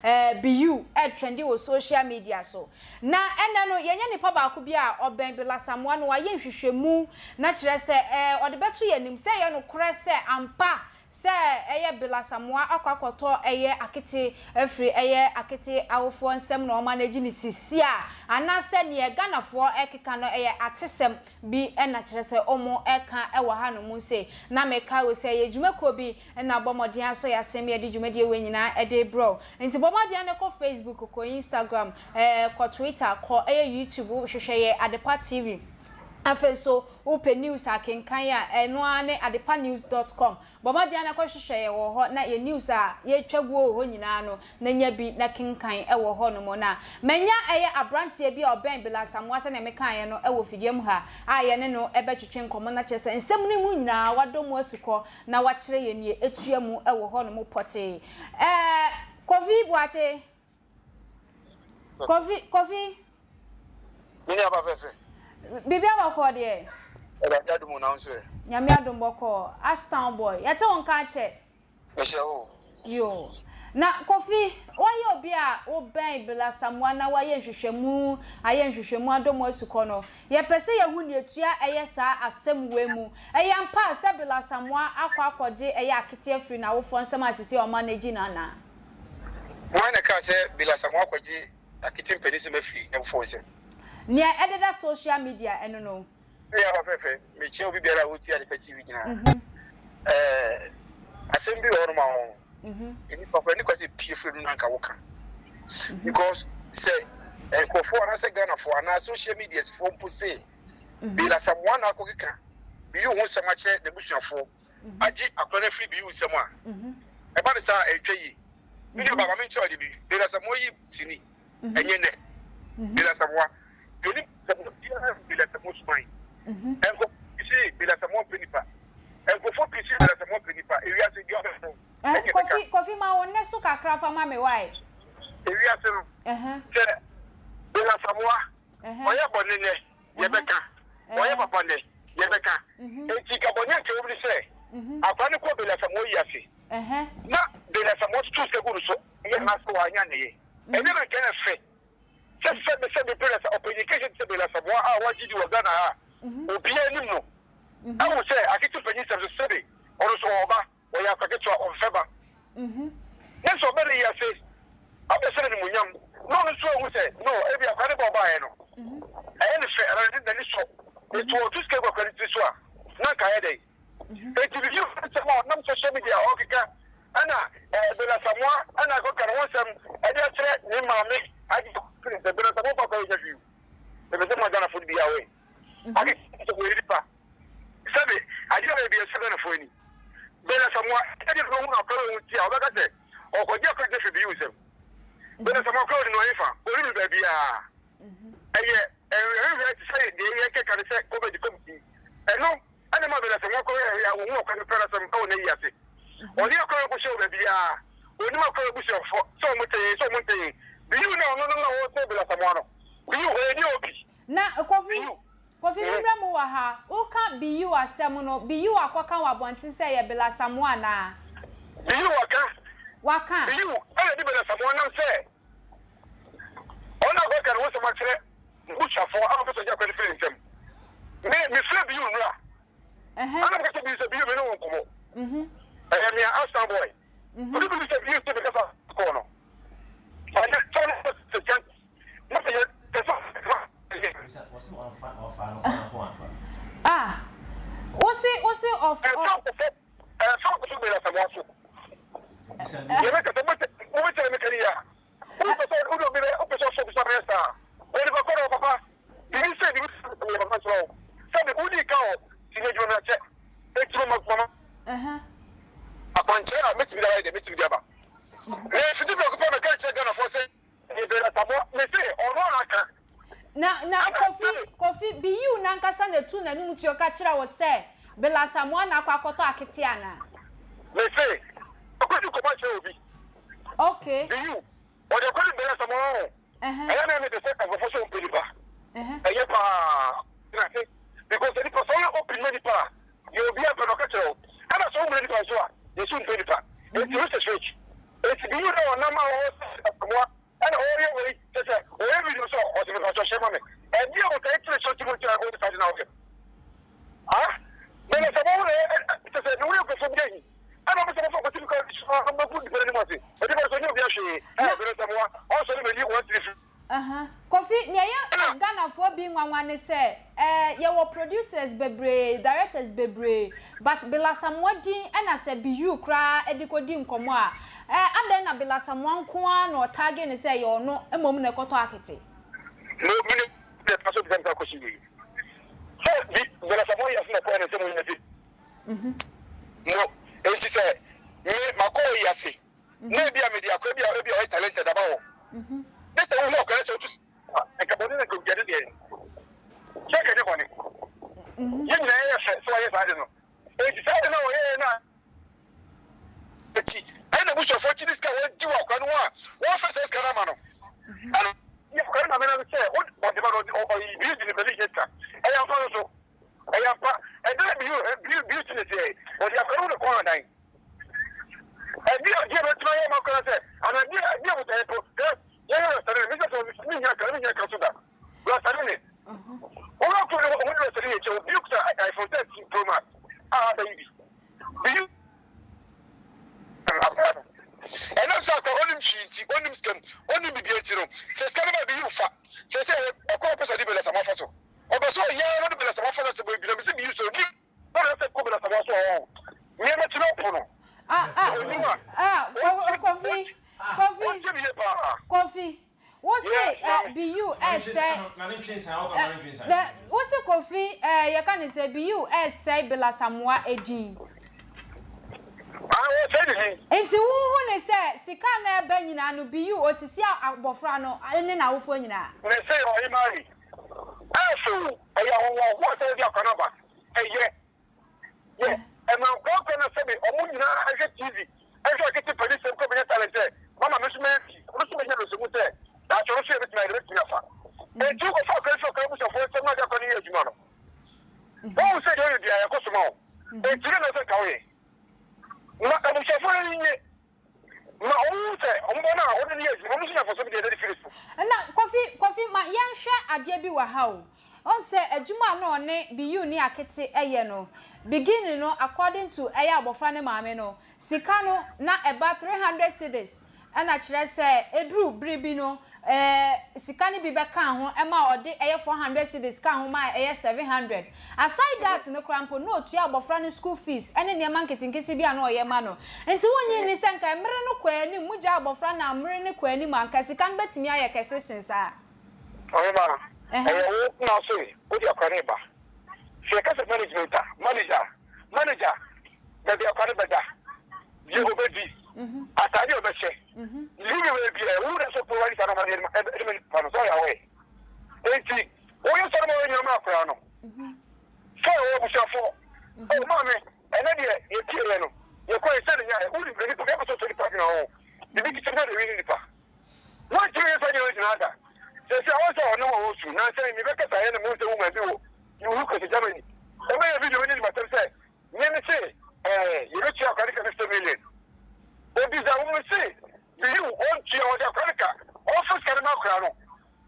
Eh, BU ɛtrendi wɔ social media so. Na ɛnnɛ no, yɛanya nipa baako bi a ɔbɛn Bill Asamoah na wayɛ nhwehwɛmu na kyerɛ sɛ eh, ɔde bɛto yɛn anim sɛ ɛyɛ nokorɛ sɛ ampa sɛ ɛyɛ Bill Asamoah akɔ akɔtɔ ɛyɛ akete afiri ɛyɛ akete awofoɔ nsam na wɔn anagye no sisi a, anaasɛ neɛ Ghanafoɔ ɛkeka no ɛyɛ atesɛm bi na kyerɛ sɛ wɔn ɛka ɛwɔ hanom sei. Na mekae wo sɛ ɛyɛ dwumakuo bi na bɔ mmɔden asɔ yɛn asɛm yɛde dwumadie wei nyinaa de rebrɛ wo. Nti bɔ mmɔden na kɔ Facebook, kɔ Instagram, eh, kɔ Twitter, kɔ ɛyɛ YouTube, hwehwɛ yɛ Adepa TV. Afei nso wopɛ news akenkan a, ɛno ara ne adepanews dot com. Bɔ mmɔden na kɔhwehwɛ yɛ wɔ hɔ na yɛ news a yɛtwa guo wɔ hɔ nyinaa no na nya bi na kenkan wɔ hɔ nom. Na manya ɛyɛ abranteɛ bi a ɔbɛn Bill Asamoah sɛdeɛ mekaeɛ no wɔ fidua mu ha a yɛne no bɛtwetwe nkɔmmɔ na kyerɛ sɛ nsɛm no mu nyinaa wadɔ mu asukɔ na wakyerɛ yɛn nea etua mu wɔ hɔnom pɔtee. Ɛɛ, Kofi Boakye. Kofi, Kofi. Me nua ba fɛfɛ. Biribi abɔkɔɔ deɛ. Awurade adom na nso ɛ. Nyame adom bɔkɔɔ. Ashtown boy. Yɛte wo nka akyɛ. Mehyɛ wo. Yoo. Na Kofi, woayɛ obi a wobɛn Bill Asamoah na woayɛ nhwehwɛmu, ayɛ nhwehwɛmu adɔ mu asukɔ no, yɛpɛ sɛ yɛhu nea etua ɛyɛ saa asɛm wei mu. Ɛyɛ ampa sɛ Bill Asamoah akɔ akɔgye ɛyɛ akete afiri n'awofoɔ nsam a seesei ɔma no agyi no anaa? Hwan na ɛkaa sɛ Bill Asamoah akɔgye akete mpanisɛm afiri n'awofoɔ nsam? Nea ɛdeda social media ɛno no. Me aba fɛfɛ, mekyia obi biara a ɔtie Adepa TV nyinaa. Ɛɛ asɛm bi wɔ hɔnom a wɔn nnipa kora ne kwa sɛ pie firi no na anka woka. Because sɛ nkurɔfoɔ anaasɛ Ghanafoɔ anaa social media foɔ mpo se Bill Asamoah na akɔkeka Biyu ho nsɛm akyerɛ n'abusuafoɔ agye akora no afiri Biyu nsɛm a, ɛba no saa a ɛntwa yie. Me nua baa ma menkyerɛ wo ade bi, Bill Asamoah yi sini. Ɛnyɛ nnɛ. Bill Asamoah, deɛ ɔnim Asamoah biara nim Bill Asamoah suban. Nkurɔfoɔ pii se Bill Asamoah mpɛ nipa. Nkurɔfoɔ pii se Bill Asamoah mpɛ nipa. Ewiase deɛ ɔbɛka no, ɛnyɛ bɛka. Kofi, Kofi ma wo nne so kakra fa ma me why? Ewiase no, sɛ Bill Asamoah ɔyɛ bɔne nnɛ, yɛbɛka. Ɔyɛ papa nnɛ, yɛbɛka. Enti nka bɔne a nka ɛwɔ mu ne sɛ, akwadaa no kɔɔ Bill Asamoah yi ase, na Bill Asamoah tutuu sika guu no so, yɛ anaasɛ wanyɛ anneyɛ. Ɛnyɛ na nka ɛyɛ fɛ sɛ sɛbe sɛbe Bella sɛ ɔpanyin kɛse te sɛ Bella Asamoah a wagye di wɔ Ghana ha a obiara nim no ahu sɛ akete panyin sɛm so sɛbe ɔno nso ɔwɔ ba, ɔyɛ akwa ketewa, ɔmfɛ ba. Ne sɛ ɔbɛ ne yi ase abɛhyɛ no animuonyam na ɔno nso ahu sɛ no ebi akwa ne ba ɔbaeɛ no ɛyɛ ne fɛ anaa n'ani sɔ enti ɔto sika gu akwa ne tiri so a na nka ayɛ dɛn? Enti video ho nsɛm a ɔnam social media a ɔrekeka ɛna ɛɛ Bella Samoa ɛna akɔka ne ho nsɛm ɛde akyerɛ ne maame agye firi sɛ Bella Samoa fa kɔ yɛ hwee o. Mepɛ sɛ mo Ghanafoɔ no biara wɛ. Ade sɛ wɔyɛ nipa. Sɛbe adeɛ bɛyɛ bi ɛsɛ Ghanafoɔ ani. Bella Samoa ɛde no ho akɔrɔ ho ti a ɔbɛka sɛ ɔkɔgye akɔgye firi bi nsɛm. Bella Samoa kora ɔde no ɔhefa ɔnim no baabiara. Ɛyɛ ɛhwehwɛ te sɛ deɛ yɛkeka ne sɛ kɔbɛdi kɔbɛdi ɛno Ɛna ɛma Bela sɛ wɔkɔhwɛ a wɔhu ɔkwan pɛpɛɛpɛ asɛm wɔ n'ayi ase. Ɔne akwan a ɔkɔhyɛ wɔ baabiara. Onim akwan abusuafo sɛ wɔn te sɛ wɔn nte. Biyu na ɔno no na ɔsɛ Bela Samoa no. Biyu ɔyɛ DOP. Na Kofi, Biyu. Kofi me mmerɛ mu wɔ ha, wo ka Biyu asɛm no, Biyu akɔka wɔ abɔnten sɛ ɛyɛ Bela Samoa anaa? Biyu waka. Waka. Biyu ɛna ɛde Bela Samoa nam sɛ ɔno akɔka ne ho asɛm akyerɛ N'abusuafoɔ a wɔpɛ sɛ ɔgye akwadaa no firi ne nsam. Me, mefrɛ Bill nnora. Ɛna meka kyerɛ Bill sɛ, Bill, me ne wo nkɔmmɔ. Ɛyɛ me a Ashtown boy. Mede Bill sɛ, Bill sɛ mekasa kɔɔ no. Ɛnyɛ sɛ ɔno sɛ kyɛn. Mo sɛ yɛ sɛ sɛ Ah, wose wose ɔf ɔ. Ɛfa nkɔfɔ ɛfa nkɔfɔ bɛyɛ asɛmɔ so. Yɛ meka sɛ mo sɛ mo bɛ kyerɛ meka ni ya. Wopɛ sɛ wode obi bɛ wopɛ sɛ ɔsɔ obi so abɛyɛ saa a, onipa korɔ no papa, biribi sɛ biribi sɛ meyɛ papa nkyerɛ wo. Sɛbe wodii ka wɔ sini adwuma mu akyɛ, enti mama mama akwankyerɛ a mɛtumi de aba yɛ deɛ mɛtumi de aba. Na mfiti prɛko pɛ mɛka kyerɛ Ghanafoɔ sɛ mebɛn Asamoah, mese ɔno a aka. Na na Kofi Kofi Biyiw nankasa na etu n'anum tuo ka kyerɛ wo sɛ Bela Asamoah na akɔ akɔtɔ akete anaa? Mese ɔkɔdi nkɔmmɔ akyerɛ obi. Okay. Biyiw ɔde akɔdi Bela Asamoah ho. Ɛyɛ na ɛne te sɛ nkurɔfoɔ sɛ ɔmpɛ nipa. Ɛyɛ paa. Tena ase. Because sɛ nipa sɛ ɔyɛ open ma nipa a, deɛ obiara pɛ no ɔka kyerɛ wo. Ɛna sɛ wommrɛ nipa nso a, yɛsi wompɛ nipa. Enti risk is rich. Enti biribi na ɔnam a ɔwɔ sɛ asamoa ɛna ɔyɛ wei kyɛ sɛ ɔyɛ video sɛ ɔse mepakyɛ hyɛ ma me ɛdeɛ ɔtaa tiri so ti mu sɛ ɔyɛ saa de na ɔyɛ ah bɛnɛ sɛ mo na kyɛ sɛ ne wo yɛ nkurɔfoɔ bi ahi ɛna ɔbɛ sɛ mofa kɔsi bi kɔ bɛgu nipa no anim ase ɔde bɛrɛ sɛ ɔnyɛ obi ahwee ɛ bɛnɛ sɛ moa ɔsɔ ne mɛni wɔn tiri fi. Aha. Kofi, nea ɛyɛ Ghanafoɔ bi nwanwa ne sɛ, eh, yɛwɔ producers bebree, directors bebree, but Bill Asamoah din na sɛ Biyuu koraa de kɔdi nkɔmmɔ a, eh, adɛn na Bill Asamoah nko ara na ɔtagge no sɛ ɛyɛ ɔno mmom na ɛkɔtɔ akete? Mo mene deɛ ɛfa so bisa me saa question wei. Sɛ bi Bill Asamoah yi ase na ɛkɔɛ no sɛ mo nyɛ se. Mo, enti sɛ me makɔ yi ase na ebia mede akoa bi a ebia ɔyɛ talented aba hɔ, na sɛ wohu akoa no sɛ otu a, nka bɔne na nka obi ade deɛ, sɛ nka ɛnyɛ bɔne. Yɛn nyinaa yɛyɛ fɛ sɛ wayɛ saa ade no. Enti saa ade no a wɔyɛeɛ no a akyi, ɛne n'abusuafoɔ akyi ne sika a wɔadi wɔ akoa no ho a wɔmfa saa sika no ama no. Ɛna akoa no maame no sɛ ɔde ma no, ɔyi bi de ne bɛli hɛ sika. Ɛyɛ ampa no so. Ɛyɛ ampa. Ɛdɛn bi bi bi ne sɛ wɔde akoa no ho na kɔn adan. Ɛdeɛ adeɛ bɛtumi ayɛ ma koraa sɛ anaa adeɛ adeɛ botaeɛ po hwɛ yɛyɛ rastane ne mesɛ sɛ me hia ka me hia ka so da rastane ne wɔn akɔ ne wɔn rastane yɛ kyɛ obi kuta iPhone 13 Pro Max a aba yi bi bi akora no ɛnam sɛ akora onim hwee nti onim sika mu onim biribi nti no sɛ sika no ba bi yi fa sɛ sɛ ɛkɔ ɔpɛ sɛ ɔde bɛlɛ sama fa so ɔpɛ sɛ ɔyɛ no de bɛlɛ sama fa so sɛ bɛbi na mesɛ bi yi so onim Bɛrɛ sɛ kɔbi na sawa so ɔɔ nneɛma ti na ɔpo no. Ah ah ah Kofi Kofi Kofi wo se eh Biyu ɛsɛ eh wo se Kofi eh yɛka ne sɛ Biyu ɛsɛe Bella Samoa edin. Ah wɔsɛe ne din. Nti wo hu ne sɛ sika na ɛba nyinaa no Biyu osisi abɔfra no ne n'awofoɔ nyinaa. Mese ɔhemaa yi ɛfɛ o ɛyɛ ahohoahoa sɛ wode akwa no aba. Ɛyɛ. Yɛ. Ɛma nkoa na sɛbe ɔmo nyinaa ɛhwɛ TV ɛhwɛ akete pani sɛm kɔ bɛnya talent sɛ mama me nso mɛyɛ bi ɔno nso bɛnya losemu sɛ daakye ɔno nso yɛ bɛtumi ayɛ dɛ bɛtumi afa. Enti wokɔ fa akwan fi ɔkwan abusuafoɔ nsɛm na ade akwan no yɛ adwuma no wohu sɛ deɛ woyɛ biara ɛkɔ so ma wo. Enti dɛn na ɛsɛ nka woyɛ? Ma abusuafoɔ no ani nnye. Ma wɔnhu sɛ wɔn ba no a wɔde no yɛ adwuma no nso nya mfaso bi deɛ ɛda ne fie so. Na Kofi, Kofi, ma yɛnhwɛ adeɛ bi wɔ ha o. Wohu sɛ adwuma a na ɔne Biyu ne Akete yɛ no, beginning no, according to ɛyɛ abɔfra no maame no, sika no, na ɛba 300 cedis, ɛna kyerɛ sɛ ɛduru bere bi no, ɛɛ, sika no bi bɛkaa ho ma ɔde ɛyɛ 400 cedis kaa ho maa ɛyɛ 700. Aside that no koraa mpo, na ɔtua abɔfra no school fees ne nneɛma nketenkete bi a na ɔyɛ ma no. Nti wonnye nni sɛ nka mmere no kɔ anim, mogyaa abɔfra no a mmere no kɔ anim a, nka sika no bɛtumi ayɛ kɛse sen saa? Ɔhema, ɛyɛ wo na ɔse wode akora no reba. Sɛ yɛka sɛ management a, manager, manager, baabi akora no bɛda, deɛ ɔbɛdi, ataade a ɔbɛhyɛ, ne wei biara, wo na sɛ provide saa nneɛma no de ma nipa no, sɛ ɔyɛ aware. Enti, woyɛ saa nneɛma wei nyinaa ma akora no, sɛ ɔwɔ abusuafoɔ, oh maame, ɛnɛ deɛ yɛpieeɛ no, yɛkɔe sɛ ne nyaeɛ, wonim nipa, yɛpɛ sɛ ɔsɔ nipa adwene ho, biribi ketewa bi na de wini nipa. Wontumi nyɛ saa nneɛma nyinaa da. Seesei ɔwɔ sɛ ɔnom a ɔresu. Nnansa yi, mebɛkasaeɛ na mehuu sɛ woman bi wɔ Iwu kɛse, Germany. Wɔbɛyɛɛ video bi ne m'asɛm sɛ me mese ɛɛ yɛbɛtua akwadaa no ka 50 million. Obisa wo mese Biyu ɔntua, ɔde akwadaa no ka, ɔmfa sika no ma akwadaa no.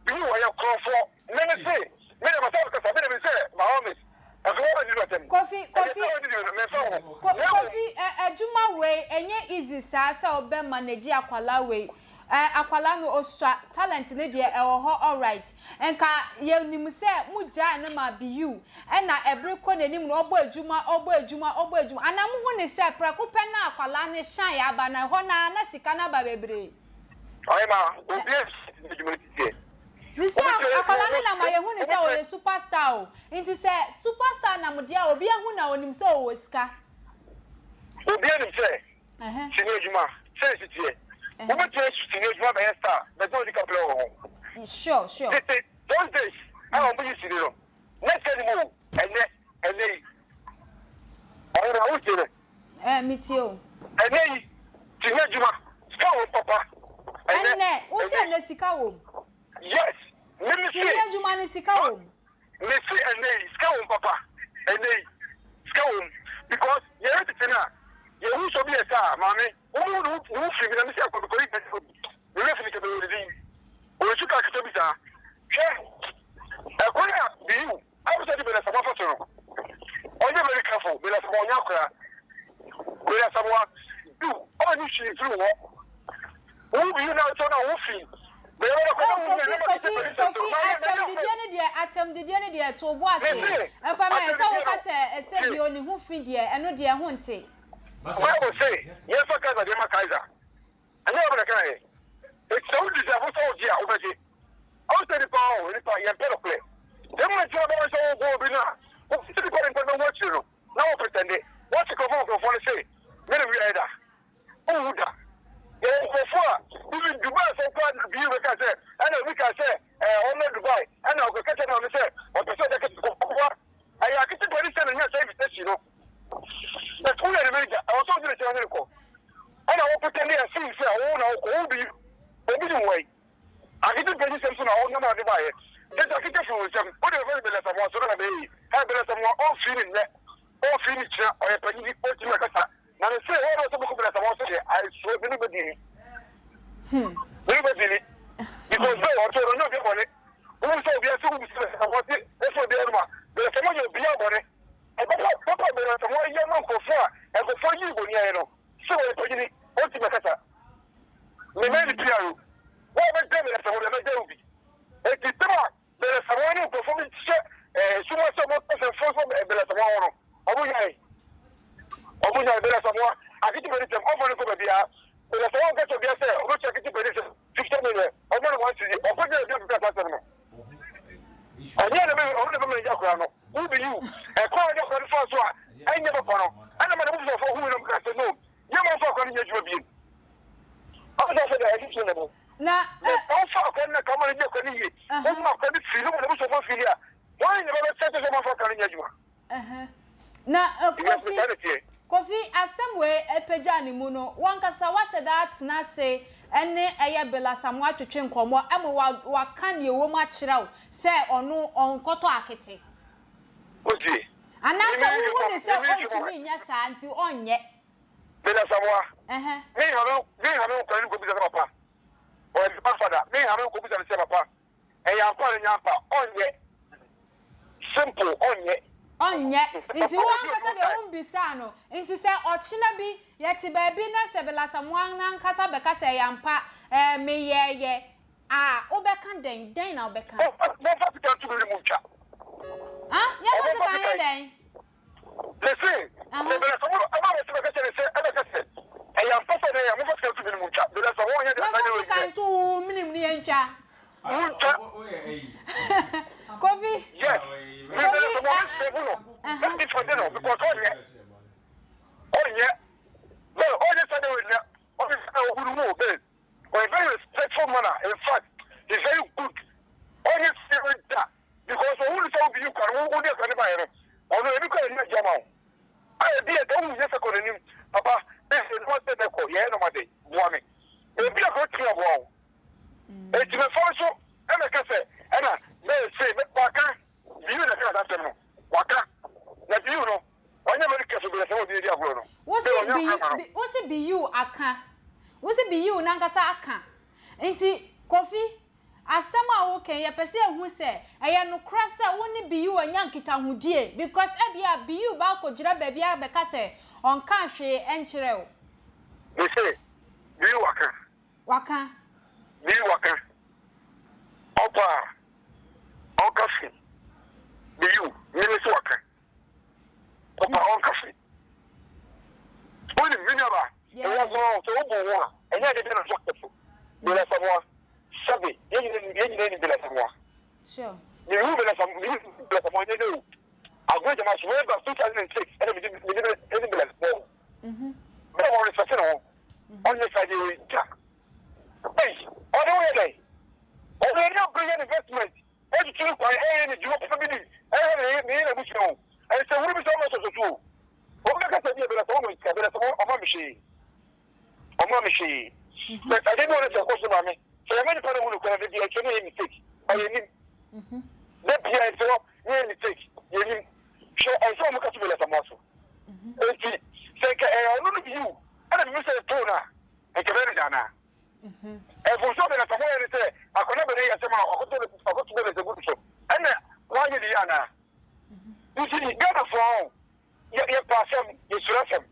Biyu ɔyɛ korɔmfoɔ. Me mese me deɛ masa kasa, me deɛ mese sɛ by all means ɛso wɔbɛdi m'asɛm. Kofi, Ɛdeɛ Kofi, sɛ wɔdi deɛ no memfa ho. Ko, Na mmom. Kofi, ɛ, adwuma wei, ɛnyɛ easy saa sɛ wobɛ manage akwadaa wei. Ɛ, akwadaa no osua, talent no deɛ ɛwɔ hɔ alright. Nka yɛnim sɛ mo gyae no ma BU, ɛna ɛbere kɔ n'anim no ɔbɔ adwuma, ɔbɔ adwuma, ɔbɔ adwuma. Anaa mohu no sɛ prɛko pɛ na akwadaa no shine aba no, ɛhɔ no ara na sika no aba bebree? Ɔhemaa, obiara nsi adwuma no ti deɛ. Sisi a akwadaa no nam a yɛhu no sɛ ɔyɛ super star o. Nti sɛ super star nam deɛ a obi ahu no a ɔnim sɛ ɔwɔ sika. Obiara nim sɛ sini adwuma sɛ ɛsi teɛ. Wobɛtumi asu sini adwuma abɛyɛ star but na ɔnni kaprɛ wɔ ho. Sure sure. Tete those days a wɔyi sini no na sika nni mu o. Ɛnnɛ ɛnnɛ yi ɔhene wotie me? Ɛɛ metie o. Ɛnnɛ yi sini adwuma sika wɔ mu papa. Ɛnnɛ wose ɛnnɛ sika wɔ mu? Yes me me se. Sini adwuma no sika wɔ mu? Me se ɛnnɛ yi sika wɔ mu papa ɛnnɛ yi sika wɔ mu because yɛyɛ tete no a yɛhu sɛ obi yɛ star maame. Wɔn mu ne ho firi bi na mesi akɔ mekɔyi bɛsi obi. Me werɛ fi ne sɛ bɛyɛ ne din. Ɔresu kaa kasa bi saa. Hwɛ! Ɛkwan a Biu abusa de Bena Samoa fa so no, ɔnyɛ very careful. Bena Samoa ɔnyɛ akora. Bena Samoa, Biu ɔnyi hwee mfiri wo hɔ. Wo Biu na wotɔ no a wo fi. Bena bɛda kɔ na Oh wo nya Kofi na Kofi makete police Kofi so. Na yɛ na atɛmdidie yɛ no deɛ atɛmdidie no deɛ to bo ase Mese ɛfa ma yɛ sɛ atɛmdidie woka no sɛ sɛ tie. bio ne ho fi deɛ ɛno deɛ ɛho nte. Bible se yɛmfa Kaiser deɛ ma Kaiser. Ɛnyɛ Bible na ɛkaeɛ. Enti sɛ wo deserve sɛ wogye a, wobɛgye. Ɔhu sɛ nipa ɔ, nipa, yɛmpɛ nokorɛ. Sɛ mmom ɛgyina bɛyɛ sɛ wobɔ obi no a, wopɛ sɛ nipa de nipa bɛhu akyire no, na wo pretende. Woate nkurɔfoɔ nkurɔfoɔ no se, me na mewiaeɛ da. Wonwu da. Yɛwɔ nkurɔfoɔ a, even Dubai foɔ koraa na bi bɛka sɛ, ɛna obi kaa sɛ, ɛɛ, ɔmmra Dubai, ɛna ɔkɔka kyerɛ maame sɛ, ɔpɛ sɛ ɔde akete kɔkɔboa. Ɛyɛ akete pɛ ne sɛ na nya saa invitation no. But woyɛ ne manager, ɛwɔ sɛ wodi n'akyi na ɔne no kɔ. Ɛna wo pretend as if sɛ wo na wokɔ, wo bi, obi nim wai. Akete panyin sɛm so na ɔnam a ɔde baeɛ. Tete akete firi wo nsam, wode bɛfa ne Bella Samoa so na na bɛyɛ yi. Hɛ, Bella Samoa, ɔmfii ne nnɛ, ɔmfii ne kyina, ɔyɛ panyin, ɔntumi akasa. Na me se, wɔn a wɔsɛ bɛkɔ Bella Samoa so deɛ, I swear, me ne bɛdi ni. Me ne bɛdi ni. Because sɛ ɔto no, ɔnyɛ obi bɔne. Wohu sɛ obi ase, wobu sɛ Bella Samoa se, ɛfiri obi anom a, Bella Samoa nyɛ obiara bɔne. Papa papa bɛn na sɛ wɔyɛ ma nkurɔfoɔ a nkurɔfoɔ yii bɔni ayɛ no sɛ wɔyɛ panyini ɔntumi mmɛkasa me mɛyɛ ne PR o wo a bɛgya me na sɛ wɔde mɛgya wo bi enti sɛm a Bɛlɛsamoa ne nkurɔfoɔ bi hyɛ ɛɛ sum ase a wɔka sɛ mfo so Bɛlɛsamoa ho no ɔmo nyae ɔmo nyae Bɛlɛsamoa akete pɛni sɛm ɔmfa no nkɔ baabiara Bɛlɛsamoa nka sɛ obiara sɛ ɔbɛtua akete pɛni sɛm 50 million ɔmo ne one cedi ɔkɔ gyina obi akeka saa asɛm no Ɛnyɛ na bɛ ɔno na bɛma agya akwadaa no who be you ɛkwan a agya akwadaa no faa so a ɛnyɛ papa no ɛna ma n'abusuafoɔ hui no kaa sɛ no yɛ ma ɔmfa akwadaa no nyɛ adwuma biem ɔmo sɛ sɛ deɛ ɛsisi ne bo Na na ɔmfa akwadaa no na ka ɔma no gye akwadaa no yie ɔma akwadaa no firi no ma n'abusuafoɔ firi a wɔn nyɛ bɛbɛsɛ sɛ ɔma mfa akwadaa no nyɛ adwuma. Na Kofi, Kofi, asɛm wei pagyaa ne mu no, w'ankasa woahyɛ da atena ase ne ɛyɛ Bill Asamoah atwetwe nkɔmmɔ ma waka nea ɛwɔ mu akyerɛ wo sɛ ɔno ɔnkɔtɔ akete? Wotie? Anaasɛ wohu no sɛ ɔntumi nyɛ saa nti ɔnyɛ? Bill Asamoah, me nhame me nhame nkwadaa no nkɔbisa sɛ papa, ɔyɛ me godfather, me nhame nkɔbisa no sɛ papa, Ɛyɛ ampa anaa ɛnyɛ ampa? Ɔnyɛ. Simple, ɔnyɛ. Ɔnyɛ. Nti wo ankasa deɛ wombisaa no. Nti sɛ ɔkyena bi yɛte baabi na sɛ Belasamoah no ankasa bɛka sɛ ɛyɛ ampa, ɛɛ meyɛɛyɛ a, wobɛka dɛn? Dɛn na wobɛka? Momfa sika nto me ne mu ntwa. Ah, yɛmfa sika nyɛ dɛn? Mese, sɛ Belasamoah no ba bɛte bɛka kyerɛ ne sɛ, ɛbɛka sɛ, ɛyɛ ampa sɛ ɔnyɛ, momfa sika nto me ne mu ntwa. Belasamoah ɔnyɛ deɛ Yɛmfa asan sika nto wo menem ne yɛntwa. Wontwa. Kofi. Yes. Me Kofi. Belasamoah me save no. Me defend no because ɔnyɛ. Ɔnyɛ. Bɛn ɔnyɛ sɛ de ɔnyɛ. Ɔnyɛ sɛ ɔhuru mu bɛn. Ɔyɛ very respectful man in fact he's very good. Ɔnyɛ sɛ ɔda. Because ohun sɛ wo biyi kwan wo wode akwan no baeɛ no ɔno ebi kɔ yɛ agya ma wo a ebi yɛ dɛ wohu yɛ sɛ kɔ n'anim papa bɛsɛ noma sɛ bɛkɔ yɛyɛ noma de boa me ebi akɔ tumi aboa wo eti mɛfa nso ɛmɛka sɛ ɛna bɛyɛ se waka biyi na ɛka saa asɛm no waka na biyi no ɔnyɛ very careful bɛyɛ sɛ obi edi agorɔ no Wo se biyi wo se biyi aka wo se biyi nankasa aka nti Kofi Asɛm a woka yi, yɛpɛ sɛ yɛhu sɛ ɛyɛ nokorɛ sɛ wo ne Biyu anya nkitahodie because ebia Biyu ba akɔgyina baabi abɛka sɛ ɔnkaa hwee nkyerɛɛ wo. Mese, Biyu waka. Waka. Biyu waka. Ɔpɛ a, ɔnka fi. Biyu, me mese waka. Ɔpɛ a, ɔnka fi. Wonim, me nuabaa, ewiase no, sɛ wobu wo ho a, ɛnyɛ ade biara na ɛsɛ sɛ so. Bella Samoa, sɛbe, yɛn nyinaa nim, yɛn nyinaa nim Bella Samoa. Sure. Mehu Bella Samoa, mehu Bella Samoa nyɛ dɛ o. Agorɔ gyama so, way back 2006, ɛna mede, mede, mede Bella Samoa o. Bella Samoa respect ne ho. Ɔnyɛ saa deɛ wei da. Ei, ɔde wo yɛ dɛn? Ɔde ani abere yɛ investment. Otutu no kwan, ɛyɛ ne dwuma papa bi di, ɛhwɛ ne yere ne n'abusua o. Nsɛnhunu bi sɛ ɔma sɔsɔ so o. Obi bɛka sɛ bi a Bella Samoa ma me sika, Bella Samoa ɔma me hwee. Ɔma me hwee. But ade bi wɔ no sɛ ɛkɔ so maame, sɛ yɛma nipa no hu nokorɛ a, da bi a ɛkyɛ ne yɛ mistake, but yɛnim. Da bi a ɛnti hɔ ne yɛ mistake, yɛnim. Hwɛ ɛnsɛ wɔn ka to Bella Samoa so. Enti sɛ nka ɛyɛ ɔno no bi yiw, ɛna bibi sɛ ɛtoo no a. no yɛ asɛm a ɔkɔto no ɔkɔto bɛ bɛsɛ gu no so. Ɛna wanyɛ ne yie anaa? Nti Ghanafoɔ ɔn, yɛ yɛpɛ asɛm, yɛsuro asɛm.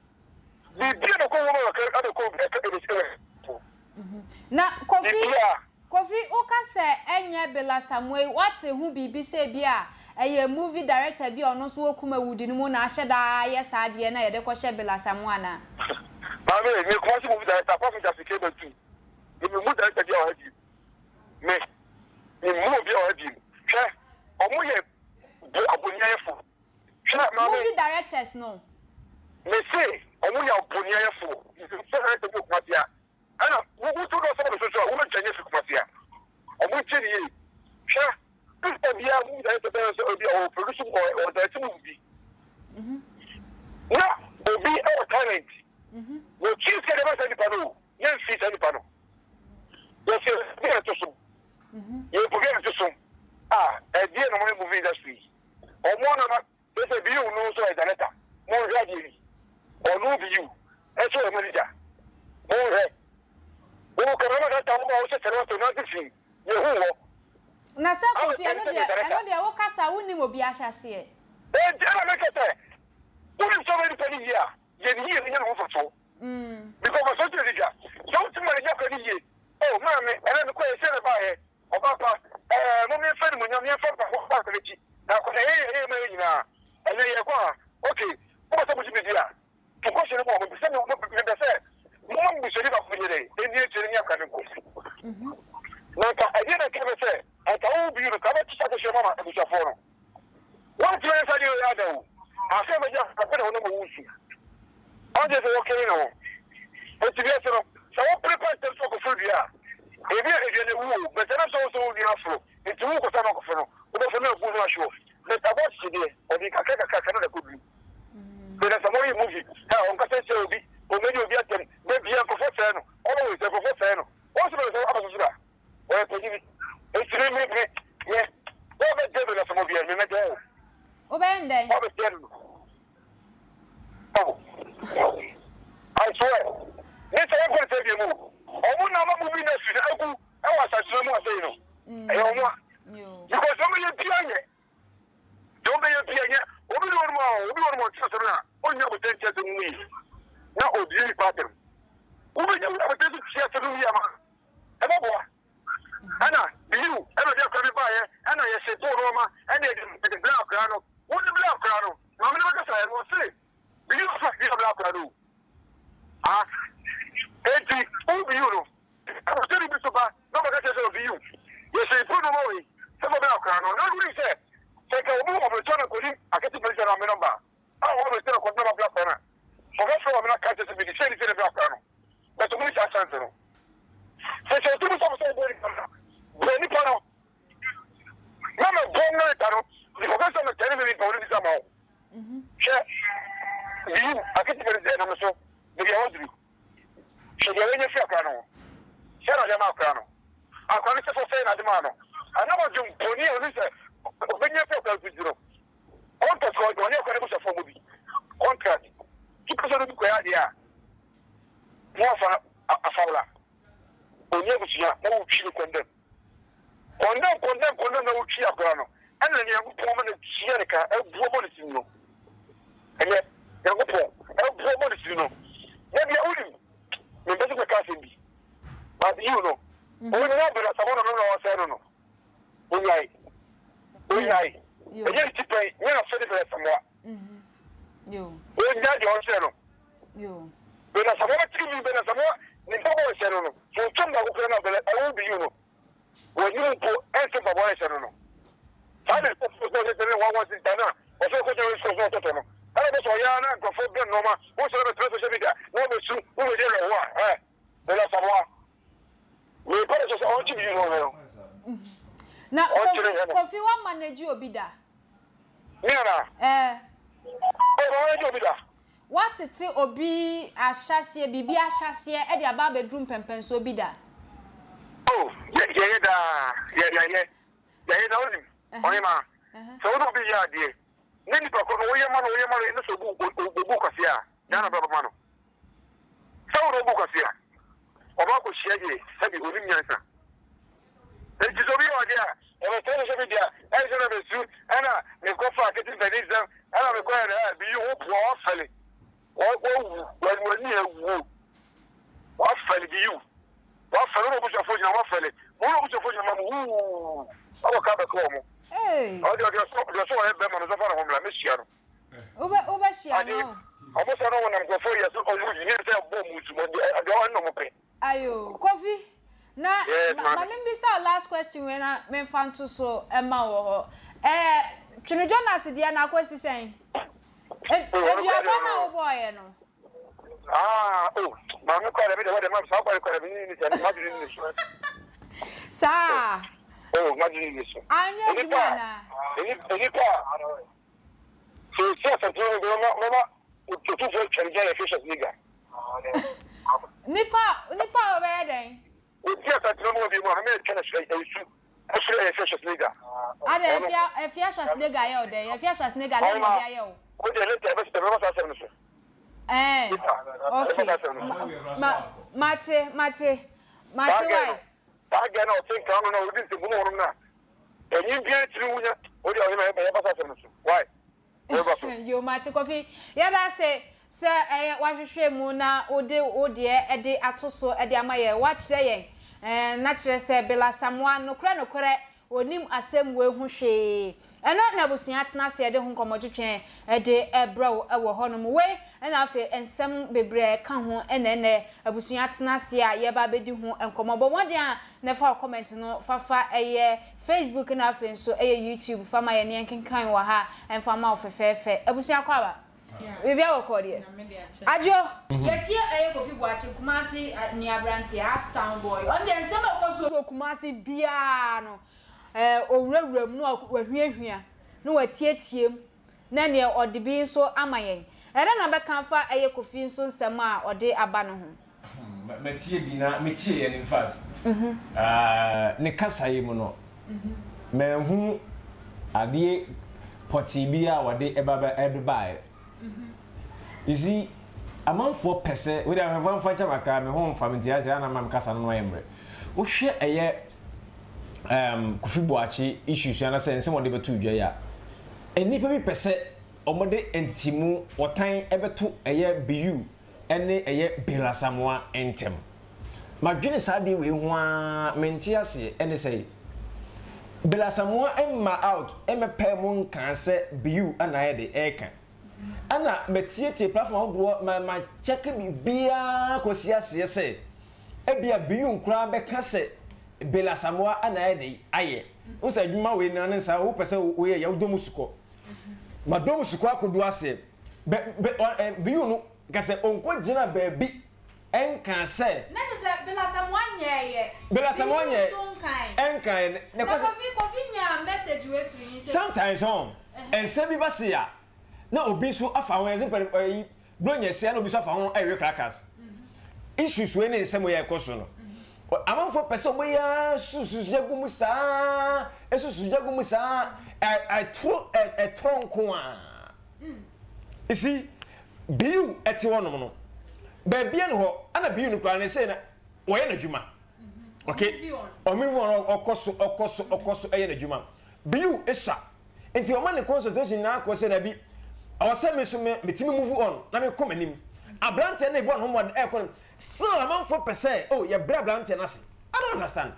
Biribi a bɛkɔ wom a ɛbɛkɔ ɛbɛkɔ ɛbɛsi Na Kofi, biribiara. Kofi, woka sɛ ɛnyɛ Bella Samoei, woate ho biribi sɛ ebi a ɛyɛ movie director bi a ɔno nso wɔ Kumawudi no mu na ahyɛ da ayɛ saa adeɛ no a yɛde kɔhyɛ Bella Samoa anaa? Maame, me Kumasi movie director apart from Justin K. Batu, me me mu director bi a ɔha bi. Me, me mu obi a ɔha bi. Hwɛ, ɔmo yɛ bo aboniayɛfo. Hwɛ, maame. Movie directors no. Me se, ɔmo yɛ aboniayɛfo. Me se director bi wɔ Kumasi a, ɛna wo wo to dɔ sɛ ɔbɛsoso a, wobɛdwane afi Kumasi a. Ɔmo ntie ne yie. Hwɛ, picture biara movie director biara sɛ obi a ɔwɔ produce ɔwɔ direct movie bi. Na obi ɛwɔ talent. Wɔtwi sika de ma saa nipa no o, yɛmfii saa nipa no. Yɛsɛ bi a ɛto so. Yɛmpo bi a ɛto so. A ɛdeɛ na wɔyɛ movie industry yi. Ɔmo anama sɛ sɛ biu no nso yɛ director. Monhwɛ adeɛ bi. Ɔno biu ɛso yɛ manager. Monhwɛ. Wo cameraman data wo ma wo hyɛ kyɛnɛ wɔsɛ nante fi yɛhu wɔ. Na sɛ Kofi ɛno deɛ ɛno deɛ wo kasa a wonnim obi ahyɛaseɛ. Enti ɛna meka sɛ wonim sɛ wobɛyɛ nipa no yie a yɛ no yie na nya ne ho mfasoɔ. Because mfasoɔ nti na ɛdi dwa. Sɛ wotumi ma no nya kwan no yie, oh maame ɛnɛ mekɔɛ sei na ɛbaeɛ, ɔbaa pa, ɛɛ mom yɛmfa animuonyam yɛmfa mpaebɔ mfa akwadaa akyi na akwadaa yɛyɛ yɛyɛ ma yɛn nyinaa ɛnɛ yɛkɔ a okay wopɛ sɛ mogye me di a to kɔhyɛ no mu a mepɛ sɛ mepɛ sɛ moma me busuani baako bi nyɛ dɛn ɛnni akyire no ne akwadaa no nkɔ. Na nka ɛdeɛ na nka ɛbɛ sɛ nka wo bi no ka bɛto sa kɔhyɛ mu ama abusuafoɔ no. Wontumi ne nsa deɛ ɔyɛ ada o. Asɛm bɛgye afɛ na wɔnam owu su. Ɔnkyɛ sɛ wɔkɛre ne ho. Enti wiase no, sɛ wopere pɛ ntɛm sɛ ɔkɔforo dua a, ebi a edua no awu o, but ɛnam sɛ wo sɛ wo nua aforo nti worekɔsa no akɔforo no, wobɛforo na abu no ahwe hɔ. But aboa kyekyedeɛ, ɔde kakra kakra kakra na ɔde akɔduru. Sɛ na sɛ moyɛ movie a ɔnkasa ntia obi, ɔmmɛdi obi atɛm, da biara nkurɔfoɔ sɛe no, always nkurɔfoɔ sɛe no. Wɔn nso bɛpɛ sɛ aba so so da. Ɔyɛ panyin. Enti me me me me wɔbɛgye me na sɛ mo deɛ me mɛgye wo. Wobɛyɛ no dɛn? Wɔbɛgye no. Oh, I swear. Ne sɛ wɔnkɔ ne sɛ deɛ mu. Ɔmo na ama movie industry no agu ɛwɔ asase mu asɛe no. Ɛyɛ ɔmo a. Because ɔmo yɛ bia nyɛ. Deɛ ɔbɛyɛ bia nyɛ. Obi ne wɔn mu a obi wɔn mu ɔte asɛm na ɔnya abotɛ nkyɛn asɛm mu yie. Na ɔdie nipa asɛm. Wobɛnya abotɛ nso tie asɛm no yie ama. Ɛbɛboa. Ɛna yiw, ɛna ɔde akora bi baeɛ, ɛna yɛhyɛ too nneɛma, ɛna yɛde yɛde brɛ akora no. Wode brɛ akora no, maame no bɛkasa yɛ no, ɔse, biyiw so bi brɛ akora no o. Ah, enti wo biyiw no, ɛbɔsɛ bi so ba, na ɔbɛka kyerɛ sɛ ɔbiyiw. Yɛhyɛ too nneɛma wei, sɛ fa brɛ akora no. Na wonim sɛ, sɛ nka obi wɔ aburokyerɛ na nkɔnim akɛse polisi anaa me nɔmba a, a ɔwɔ bɛ sɛ ɔkɔtena ba bla kwan a ɔbɛfrɛ wɔn na ka kyerɛ sɛ mede sei ne sei na bla kwan no but ɔmo ne saa chance no sɛ sɛ ɔtumi sɛ ɔsɛ ɔbɔ nipa no bɔ nipa no na mɛ bɔ no nipa no nipa bɛ sɛ mɛ tɛne mi nipa wɔn bisa ma wo hwɛ biyu akiti bɛ ne ɛnam so baabi a wɔduru Hwɛ deɛ wanya firi akora no ho. Sɛn na ɔde ama akora no? Akora no sɛfo sɛn na ɔde maa no? Ɛnam adwempɔne a ɔnim sɛ ɔbɛnya firi akora no so nti no, contract kɔ ɔne akora no abusuafoɔ mu bi. Contract. Nti pɛ sɛ ɔde bi kɔyɛ adeɛ a, na wafa afawla. Ɔni abusua na wotwi no kɔndɛm. Kɔndɛm kɔndɛm kɔndɛm na wotwi akora no. Ɛna Nyankopɔn ma no tua ne ka, ɛboɔ bɔ ne sini no. Ɛnɛ, Nyankopɔn ɛboɔ bɔ ne sini no. Na bia wonim, mempɛ sɛ mɛka asɛm bi, but you no, onya bɛrɛ asabɔ no no na ɔsɛe no no. Onyae. Onyae. Ɛnyɛ ne ti pɛn, nyɛ na fɛ ne bɛrɛ samoa. Onyae deɛ ɔsɛe no. Bɛrɛ samoa bɛtiri mi, bɛrɛ samoa ne mpaboa ɔsɛe no no. So otwam baako koraa na bɛrɛ ɛwo bi you no. W'anim mpo ɛnsɛ mpaboa a ɛhyɛ no no. Saa na nkurɔfoɔ sɛ ɔhyɛ ne one one sista no a ɔsɛ ɔkɔ gyina race course na ɔtɔtɔ no. Ɛna ɔbɛ sɛ ɔyɛ ara na nkurɔfoɔ brɛ no nneɛma, wosɔre bɛtena social media na wabɛsu, wobɛdi awerɛhoɔ a, ɛ, Bella Samoa. Mepɛ ne sɛ sɛ ɔnkye biribi na ɔhwɛ no. Na Ɔnkyere Kofi, hwɛ no. Kofi wa manage obi da? Me anaa? Ɛɛ. Oh, ma manage obi da. Woatete obi ahyɛaseɛ, biribi ahyɛaseɛ de aba abɛduru mpɛnpɛnsoɔ bi da? Oh, yɛ, yɛyɛ daa, yɛ, yɛayɛ, yɛayɛ na wonim, ɔhemaa, sɛ wo ne obi yɛ adeɛ, na nipa korɔ no woyɛ ma no, woyɛ ma no, na sɛ obu, obu wo kwasea a, daa na bɛba ma no. Sɛ wo ne obu kwasea, ɔba akɔhyia deɛ, sɛbi, onim nyansa. Enti sɛ obi. Ɔmo afɛle. Mo ne abusuafoɔ nyina ma mo wuu. Ɔkɔ ka bɛka ɔmo. Ɔde ɔde ɔsɔ ɔde ɔsɔ ɔyɛ bɛrima no nso fa ne ho mmra mɛhyia no. Wobɛ wobɛhyia no. Ɔmo sɔ no ɔmo nam nkurɔfoɔ yɛ so ɔmo yi sɛ ɛbɔ ɔmo nsu ɔde ɔde ɔno na ɔmo pɛ. Ayo Kofi na ma ma me mbisa wo last question wei na me nfa nto so ɛma wɔ hɔ. Ɛɛ Twene Jonas deɛ no akɔsi sɛn? Aduaba no a wobɔɔyɛ no. Ah, oh, maame kɔ dɛm dɛm dɛm saa kɔ kɔ dɛm ni ni sɛ madwene ni so. Saa. Oh, madwene ni so. Anyɛ adwuma na. Enipa sɛ esi asante no bi mama mama otufo twɛn gyina yɛ fishes liga. Nipa nipa a ɔbɛyɛ dɛn? Osi asante no mu bi mu a mama twɛn ɛsu ɛfiri ɛyɛ fishes liga. Adɛ ɛfia ɛfia Schwarzenegger ayɛ ɔdɛn? Ɛfia Schwarzenegger dɛn na ɔde ayɛ o? O deɛ later ɛbɛ ɛbɛba saa asɛm no so. Ɛɛ okay ma mate mate mate wai. Saa gɛ na ɔte nka no na ɔdi nsɛmbu mu wɔnom na ɛnyi biara tiri wunya o deɛ ɔyɛ ɛbɛ ɛba saa asɛm no so wai ɛbɛba so. Yo mate Kofi yɛda ase sɛ ɛyɛ wahwehwɛ mu na wode wo deɛ ɛde ato so ɛde ama yɛn wakyerɛ yɛn ɛɛ na kyerɛ sɛ Bella Samoa nokorɛ nokorɛ Ɔnnim asɛm wei ho hwee. Ɛno na abusua atena ase de ho nkɔmmɔtwetwe de rebrɛ wo wɔ hɔnom. Wei na afei nsɛm bebree a ɛka ho na ɛnnɛ abusua atena ase a yɛreba abɛdi ho nkɔmmɔ. Bɔ mmɔden a na fa wo comment no fa fa ɛyɛ Facebook na afei nso ɛyɛ YouTube fa ma yɛn na yɛnkenkan wɔ ha mfa mma wo fɛfɛɛfɛ. Abusua kɔ aba. Biribiara bɔkɔɔ deɛ. Adwo. Yɛtie ɛyɛ Kofi Boakye Kumasi ni abranteɛ Ashtown boy ɔno deɛ nsɛm a ɛkɔ so wɔ Kumasi biara no ɔwurawura mu na wahuahua na watiatia mu na neɛ ɔde bi nso ama yɛn. Ɛdɛn na bɛka afa ɛyɛ Kofi nso nsɛm a ɔde aba no ho? Matie bi na metie yɛ no infact ne kasa yi mu no manhu adeɛ pɔtee bi a wɔde ɛba ɛde baeɛ. You see amanfoɔ pɛ sɛ wode ahwɛfoɔ mfa nkyɛn kakra me ho mfa me nti ayɛ sɛ ana ma me kasa no no ayɛ mmerɛ. Wohwɛ ɛyɛ um, Kofi Boakye issues anasɛ nsɛm wɔde bɛto dwa yi a nnipa bi pɛ sɛ wɔde ntimu wɔtan ɛbɛto ɛyɛ BU ne ɛyɛ Bill Asamoah ntɛm. Madwene saa adeɛ wei ho ara mente aseɛ ɛne sɛi Bill Asamoah mma out mmɛpae mu nkaa sɛ Biu na ayɛ de ɛreka. Ɛna matietie platform ahodoɔ ma ma check biribiara kɔsi aseɛ sɛ ebia Biu koraa bɛka sɛ Bill Asamoah na ayɛ de ayɛ. Wohu sɛ adwuma wei no ne nsa wopɛ sɛ woyɛ yɛ wodɔ mu sukɔ. Madɔ mu sukɔ akɔdu aseɛ. Bɛ bɛ ɔ ɛ Biu no ka sɛ ɔnkɔgyina baabi nkaa sɛ. Na kyerɛ sɛ Bella Asamoah nyɛɛyɛ. Bella Asamoah Biu nyɛɛ nso nkae. ɛnkaeɛ. Na Kofi Kofi nyaa message wei firi he sɛ. Sometimes ɔn, nsɛm bi ba sei a, na obi nso afa ho, yɛse mpanyinfoɔ ɛyi, Buronya asi a na obi nso afa ho ɛrewe crackers. Issues wei ne nsɛm wei a ɛkɔ so no, amanfoɔ pɛ sɛ wɔyɛ ara susu gya gu mu saa, susu gya gu mu saa, ɛtoro ɛtoro nko ara. You see, BU ɛte hɔ nom no, baabi ne hɔ, ɛna BU no koraa ne sɛ na wɔyɛ n'adwuma. Okay, ɔmo on ɔkɔ so ɔkɔ so ɔkɔ so ɛyɛ n'adwuma. BU esua, nti ɔma ne concentration nyinaa kɔ sɛ dabi, ɔwɔ sɛ me so me metumi move on na me kɔ m'anim. Aberanteɛ no ebɔ ne ho mmɔden ɛkɔ no, still amanfoɔ pɛ sɛ oh yɛbrɛ aberanteɛ no ase. I don't understand.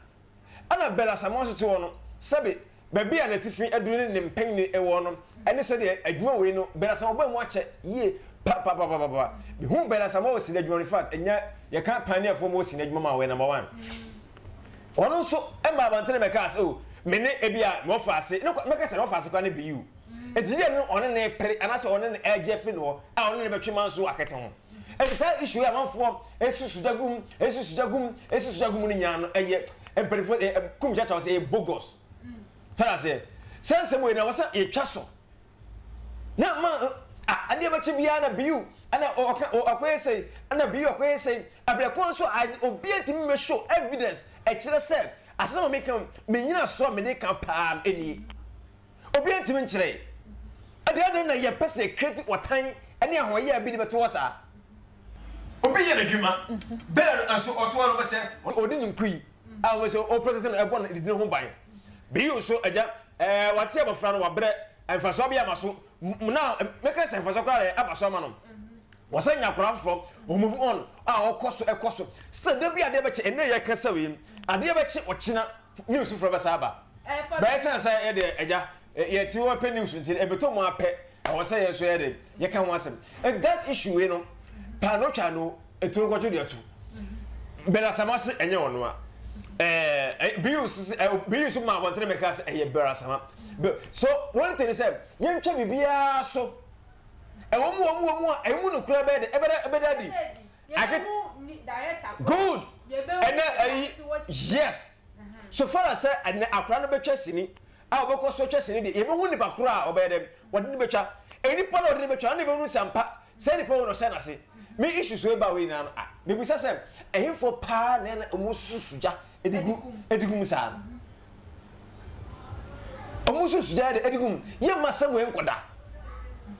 Ɛna Bella Asamoah nso te hɔ no, sɛbe baabi a n'atifi aduru ne ne mpanyini wɔ no, ɛne sɛdeɛ adwuma wei no, Bella Asamoah baa mu akyɛ yie papapapapa. Mehuu Bella Asamoah wɔ sini adwuma no, in fact, ɛnyɛ yɛka pioneerfoɔ ma wɔ sini adwuma mu a, ɔyɛ number one. Ɔno nso ɛmaa abɔntene bɛkaa sɛ, oh, me ne ebi a mewɔ ase, ne mɛka sɛ mewɔ ase koraa ne BU. Enti yɛ no ɔne ne pere anaasɛ ɔne ne ɛregye afiri ne hɔ a ɔne ne bɛtwe manso akɛte ho. Enti saa issue yi a amanfoɔ esusu gya gum, esusu gya gum, esusu gya gum no nyinaa no ɛyɛ mpanimfoɔ ɛ kum kyakya wɔ sɛ ɛyɛ bogus. Tɔrɔ aseɛ. Saa nsɛm wei na wɔ sɛ yɛtwa so. Na ma a adeɛ bɛkye biara na biu ɛna ɔka ɔkɔyɛ sɛi ɛna biu ɔkɔyɛ sɛi abirɛ kwan so a obi ntumi mɛ show evidence ɛkyerɛ sɛ asɛm a meka menyina so a mede ka paa nie. Obiara ntumi nkyerɛ. Ɛdeɛ adɛn na yɛpɛ sɛ yɛ create ɔtan ne ahoɔyaa bi de bɛto hɔ saa? Obi yɛ n'adwuma, bɛɛ no nso ɔto ano bɛsɛ ɔdi ne nkui a wɔn sɛ ɔprotect no ɛbɔ no didi ne ho ban. Biyi nso agya ɛɛ wate abɔfra no wabrɛ mfasoɔ bi ama so na mɛka sɛ mfasoɔ koraa deɛ aba so ama no. Wɔsan nya akwadaa foforɔ, wɔ move on a ɔkɔ so ɛkɔ so. Still da bi adeɛ bɛkye, ɛnnɛ yɛkasa wei, adeɛ bɛkye ɔkyena news foforɔ bɛsan aba. Bɛyɛ sɛ sɛ yɛ deɛ agya yɛte hɔ pɛ news nti ɛbɛtɔ mu apɛ ɛwɔ sɛ yɛn nso yɛ de yɛka ho asɛm. And that issue wei no, paano twa no ɛtuo nkɔtwe deɛ to. Bella Asamoah se ɛnyɛ ɔno a. Ɛɛ BU se BU so ma abɔntene mɛka sɛ ɛyɛ Bella Asamoah. So one thing sɛ yɛntwa biribiara so. Ɛwɔ mu wɔ mu wɔ mu a ɛmu no kura bɛyɛ de ɛbɛda ɛbɛda adi. Ake good ɛnɛ ɛyi yes so far as sɛ ɛnɛ akora no bɛtwa sini a ɔbɛkɔ so atwa sini deɛ yɛbɛhu nipa koro a ɔbɛyɛ dɛ wɔde no bɛtwa nipa na ɔde no bɛtwa ɛna yɛbɛhu sɛ ampa sɛ nipa wɔ no ɔhyɛ n'ase me issues wei ba wei nyinaa no a mebisa sɛ ɛhefoɔ paa na ɛna ɔmo susu gya ɛde gu ɛde gu mu saa no. Ɔmo nso sugya de gu mu. Yɛmma asɛm wei nkɔda.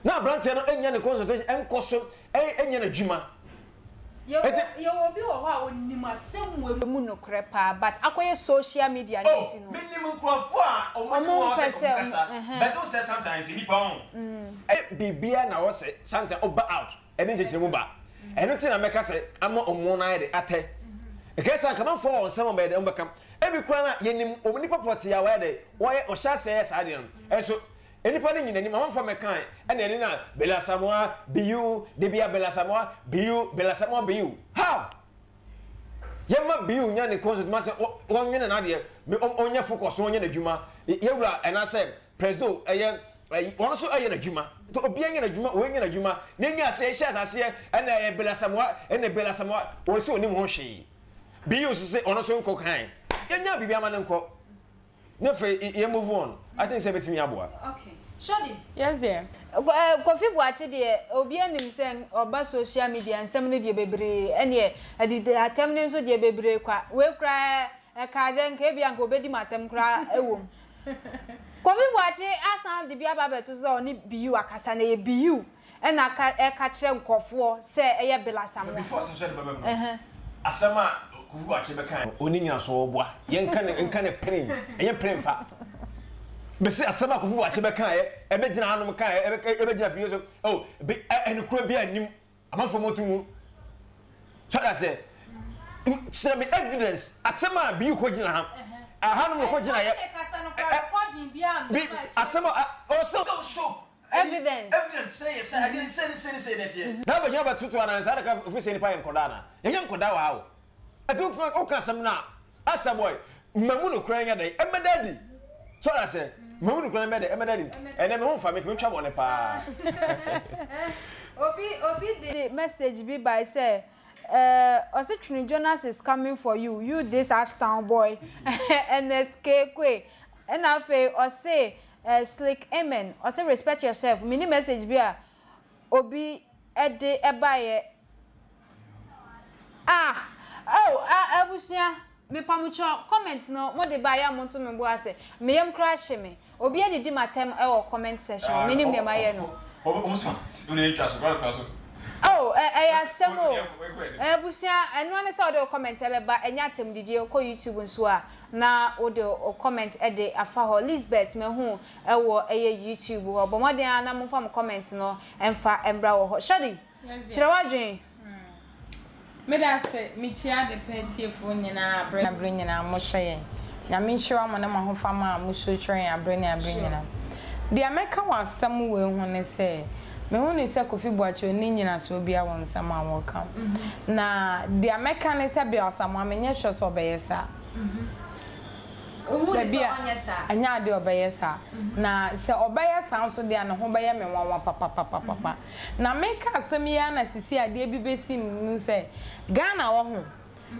Na aberanteɛ no nya ne concentration nkɔ so nyɛ n'adwuma. Yɛwɔ obi wɔ hɔ a ɔnim asɛm wei mu nokorɛ paa but akɔyɛ social media no nti no. Oh, menim nkurɔfoɔ a ɔmo nim wɔn sɛ ɔmo kasa but wohu sɛ sometimes nnipa ho. Biribiara na ɔsɛ sometimes ɔba out. Ɛne nkyɛkyerɛmu ba. Ɛno nti na mɛka sɛ ama ɔmo no ayɛ de atɛ. Ɛkɛyɛ sɛ anka manfoɔ wɔ nsɛm a wɔbɛyɛ dɛ wɔbɛka. Ebi koraa na yɛnim wɔn nipa pɔtee a wɔyɛ dɛ wɔyɛ ɔhyɛ aseɛ yɛ saa adeɛ no. Ɛnso nnipa no nyina nim amanfoɔ mɛkae ɛna ɛne na Bella Asamoah Biyu debia Bella Asamoah Biyu Bella Asamoah Biyu. How? Yɛma Biyu nya ne concert ma sɛ ɔnwene n'adeɛ ɔnyɛ focus na ɔnyɛ n'adwuma. Yɛwura ɛnaasɛ Presido ɛyɛ ɛyi wɔn nso ɛyɛ n'adwuma nti obiara nyɛ n'adwuma wɔn nyɛ n'adwuma na enya ase ɛhyɛ asaseɛ ɛna ɛyɛ Bela Samoa ɛna Bela Samoa wɔn nso onim ho hwee bi nso sɛ ɔno nso nkɔ kan yɛnya biribi ama no nkɔ ne afei yɛ move on I think sɛ ɛbɛtumi aboa. Okay. Shorty. Yes dear. Kofi Boakye deɛ obiara nim sɛ ɔba social media nsɛm no deɛ bebree ɛneɛ ɛdidi atɛm no nso deɛ bebree kwa wei koraa Ɛkaa dɛ nka ebia nka obedi m'atɛm koraa wɔ mu. Kofi Boakye asan de bi aba abɛto so sɛ ɔne Biyu akasa na ɛyɛ Biyu na aka ɛka kyerɛ nkorɔfoɔ sɛ ɛyɛ Bill Asamoah. Before sɛ sɔre bɛba mu no, asɛm a Kofi Boakye bɛkae no, ɔnni nyinasoɔ, ɔboa. Yɛnka no nka no pren, ɛnyɛ pren mfa. Mese asɛm a Kofi Boakye bɛkaeɛ, ɛbɛgyina hanom kaeɛ, ɛbɛgyina afidie so, oh, bi, ɛnokorɛ biara nnim. Amanfoɔ mo to mu. So ɔda sɛ kyerɛ me evidence asɛm a bi kɔ gyina ha. Aha no kɔ gyina yɛ. Bi asɛm a ɔsɛ evidence. Evidence sɛ yɛ sɛ adeɛ sɛ ne sɛ ne sɛ ne teɛ. Na bɛgyina bɛtoto anaa nsa adaka fi sɛ nipa yɛ nkɔdaa na. Yɛnyɛ nkɔdaa wɔ ha o. Ɛti woka asɛm no a Asa boy, ma mu nokorɛ nyɛ dɛn? Ɛmmɛda adi. So ɔda sɛ, ma mu nokorɛ nyɛ dɛn? Ɛmmɛda adi. Ɛnɛ me ho mfa me, metwa bɔne paa. Obi obi de message bi bae sɛ eh, ɔse Twene Jonas is coming for you, you this Ashtown boy, Ernest K. Kwe. Ɛna afei ɔse eh, Slick Amen, ɔse respect yourself. Menni message bi a obi de baeɛ Ah oh ah abusua mepamokyɛw comment no mode baeɛ a monto me bo ase me yam koraa hye me obi adidi m'atɛm wɔ comment section hɔ menim deɛ mayɛ no Oh ɛyɛ asɛm o abusua ɛno ara ne sɛ wode wo comment ɛbɛba ɛnyɛ atɛmdidie wokɔ YouTube nso a na wode wo comment de afa hɔ Lisbeth mahu wɔ ɛyɛ YouTube hɔ bɔ mmɔden ara na momfa mo comment no mfa mmra wɔ hɔ Shorty Kyerɛ w'adwene. Medase, mekyia Adepa atiefoɔ nyinaa aberɛ ne aberɛ nyinaa mohwɛ yɛn. Nyame nhyira mo ne mo ahofama a mo show kyerɛ yɛn aberɛ ne aberɛ nyinaa. Deɛ mɛka wɔ asɛm wei ho ne sɛ, mehu no sɛ Kofi Boakye ɔnni nyinasoɔ biara wɔ nsɛm a ɔreka ho. Na deɛ mɛka ne sɛ Bill Asamoah menyɛ sure sɛ ɔbɛyɛ saa. Wohu no Dabi sɛ a, ɔnyɛ saa? ɛnyɛ adeɛ a ɔbɛyɛ saa. Na sɛ ɔbɛyɛ saa nso deɛ a ne ho bɛyɛ me nwanwa papapapapa. Na meka asɛm yi ara na sisi adeɛ bi bɛsi me mu sɛ, Ghana wɔ ho,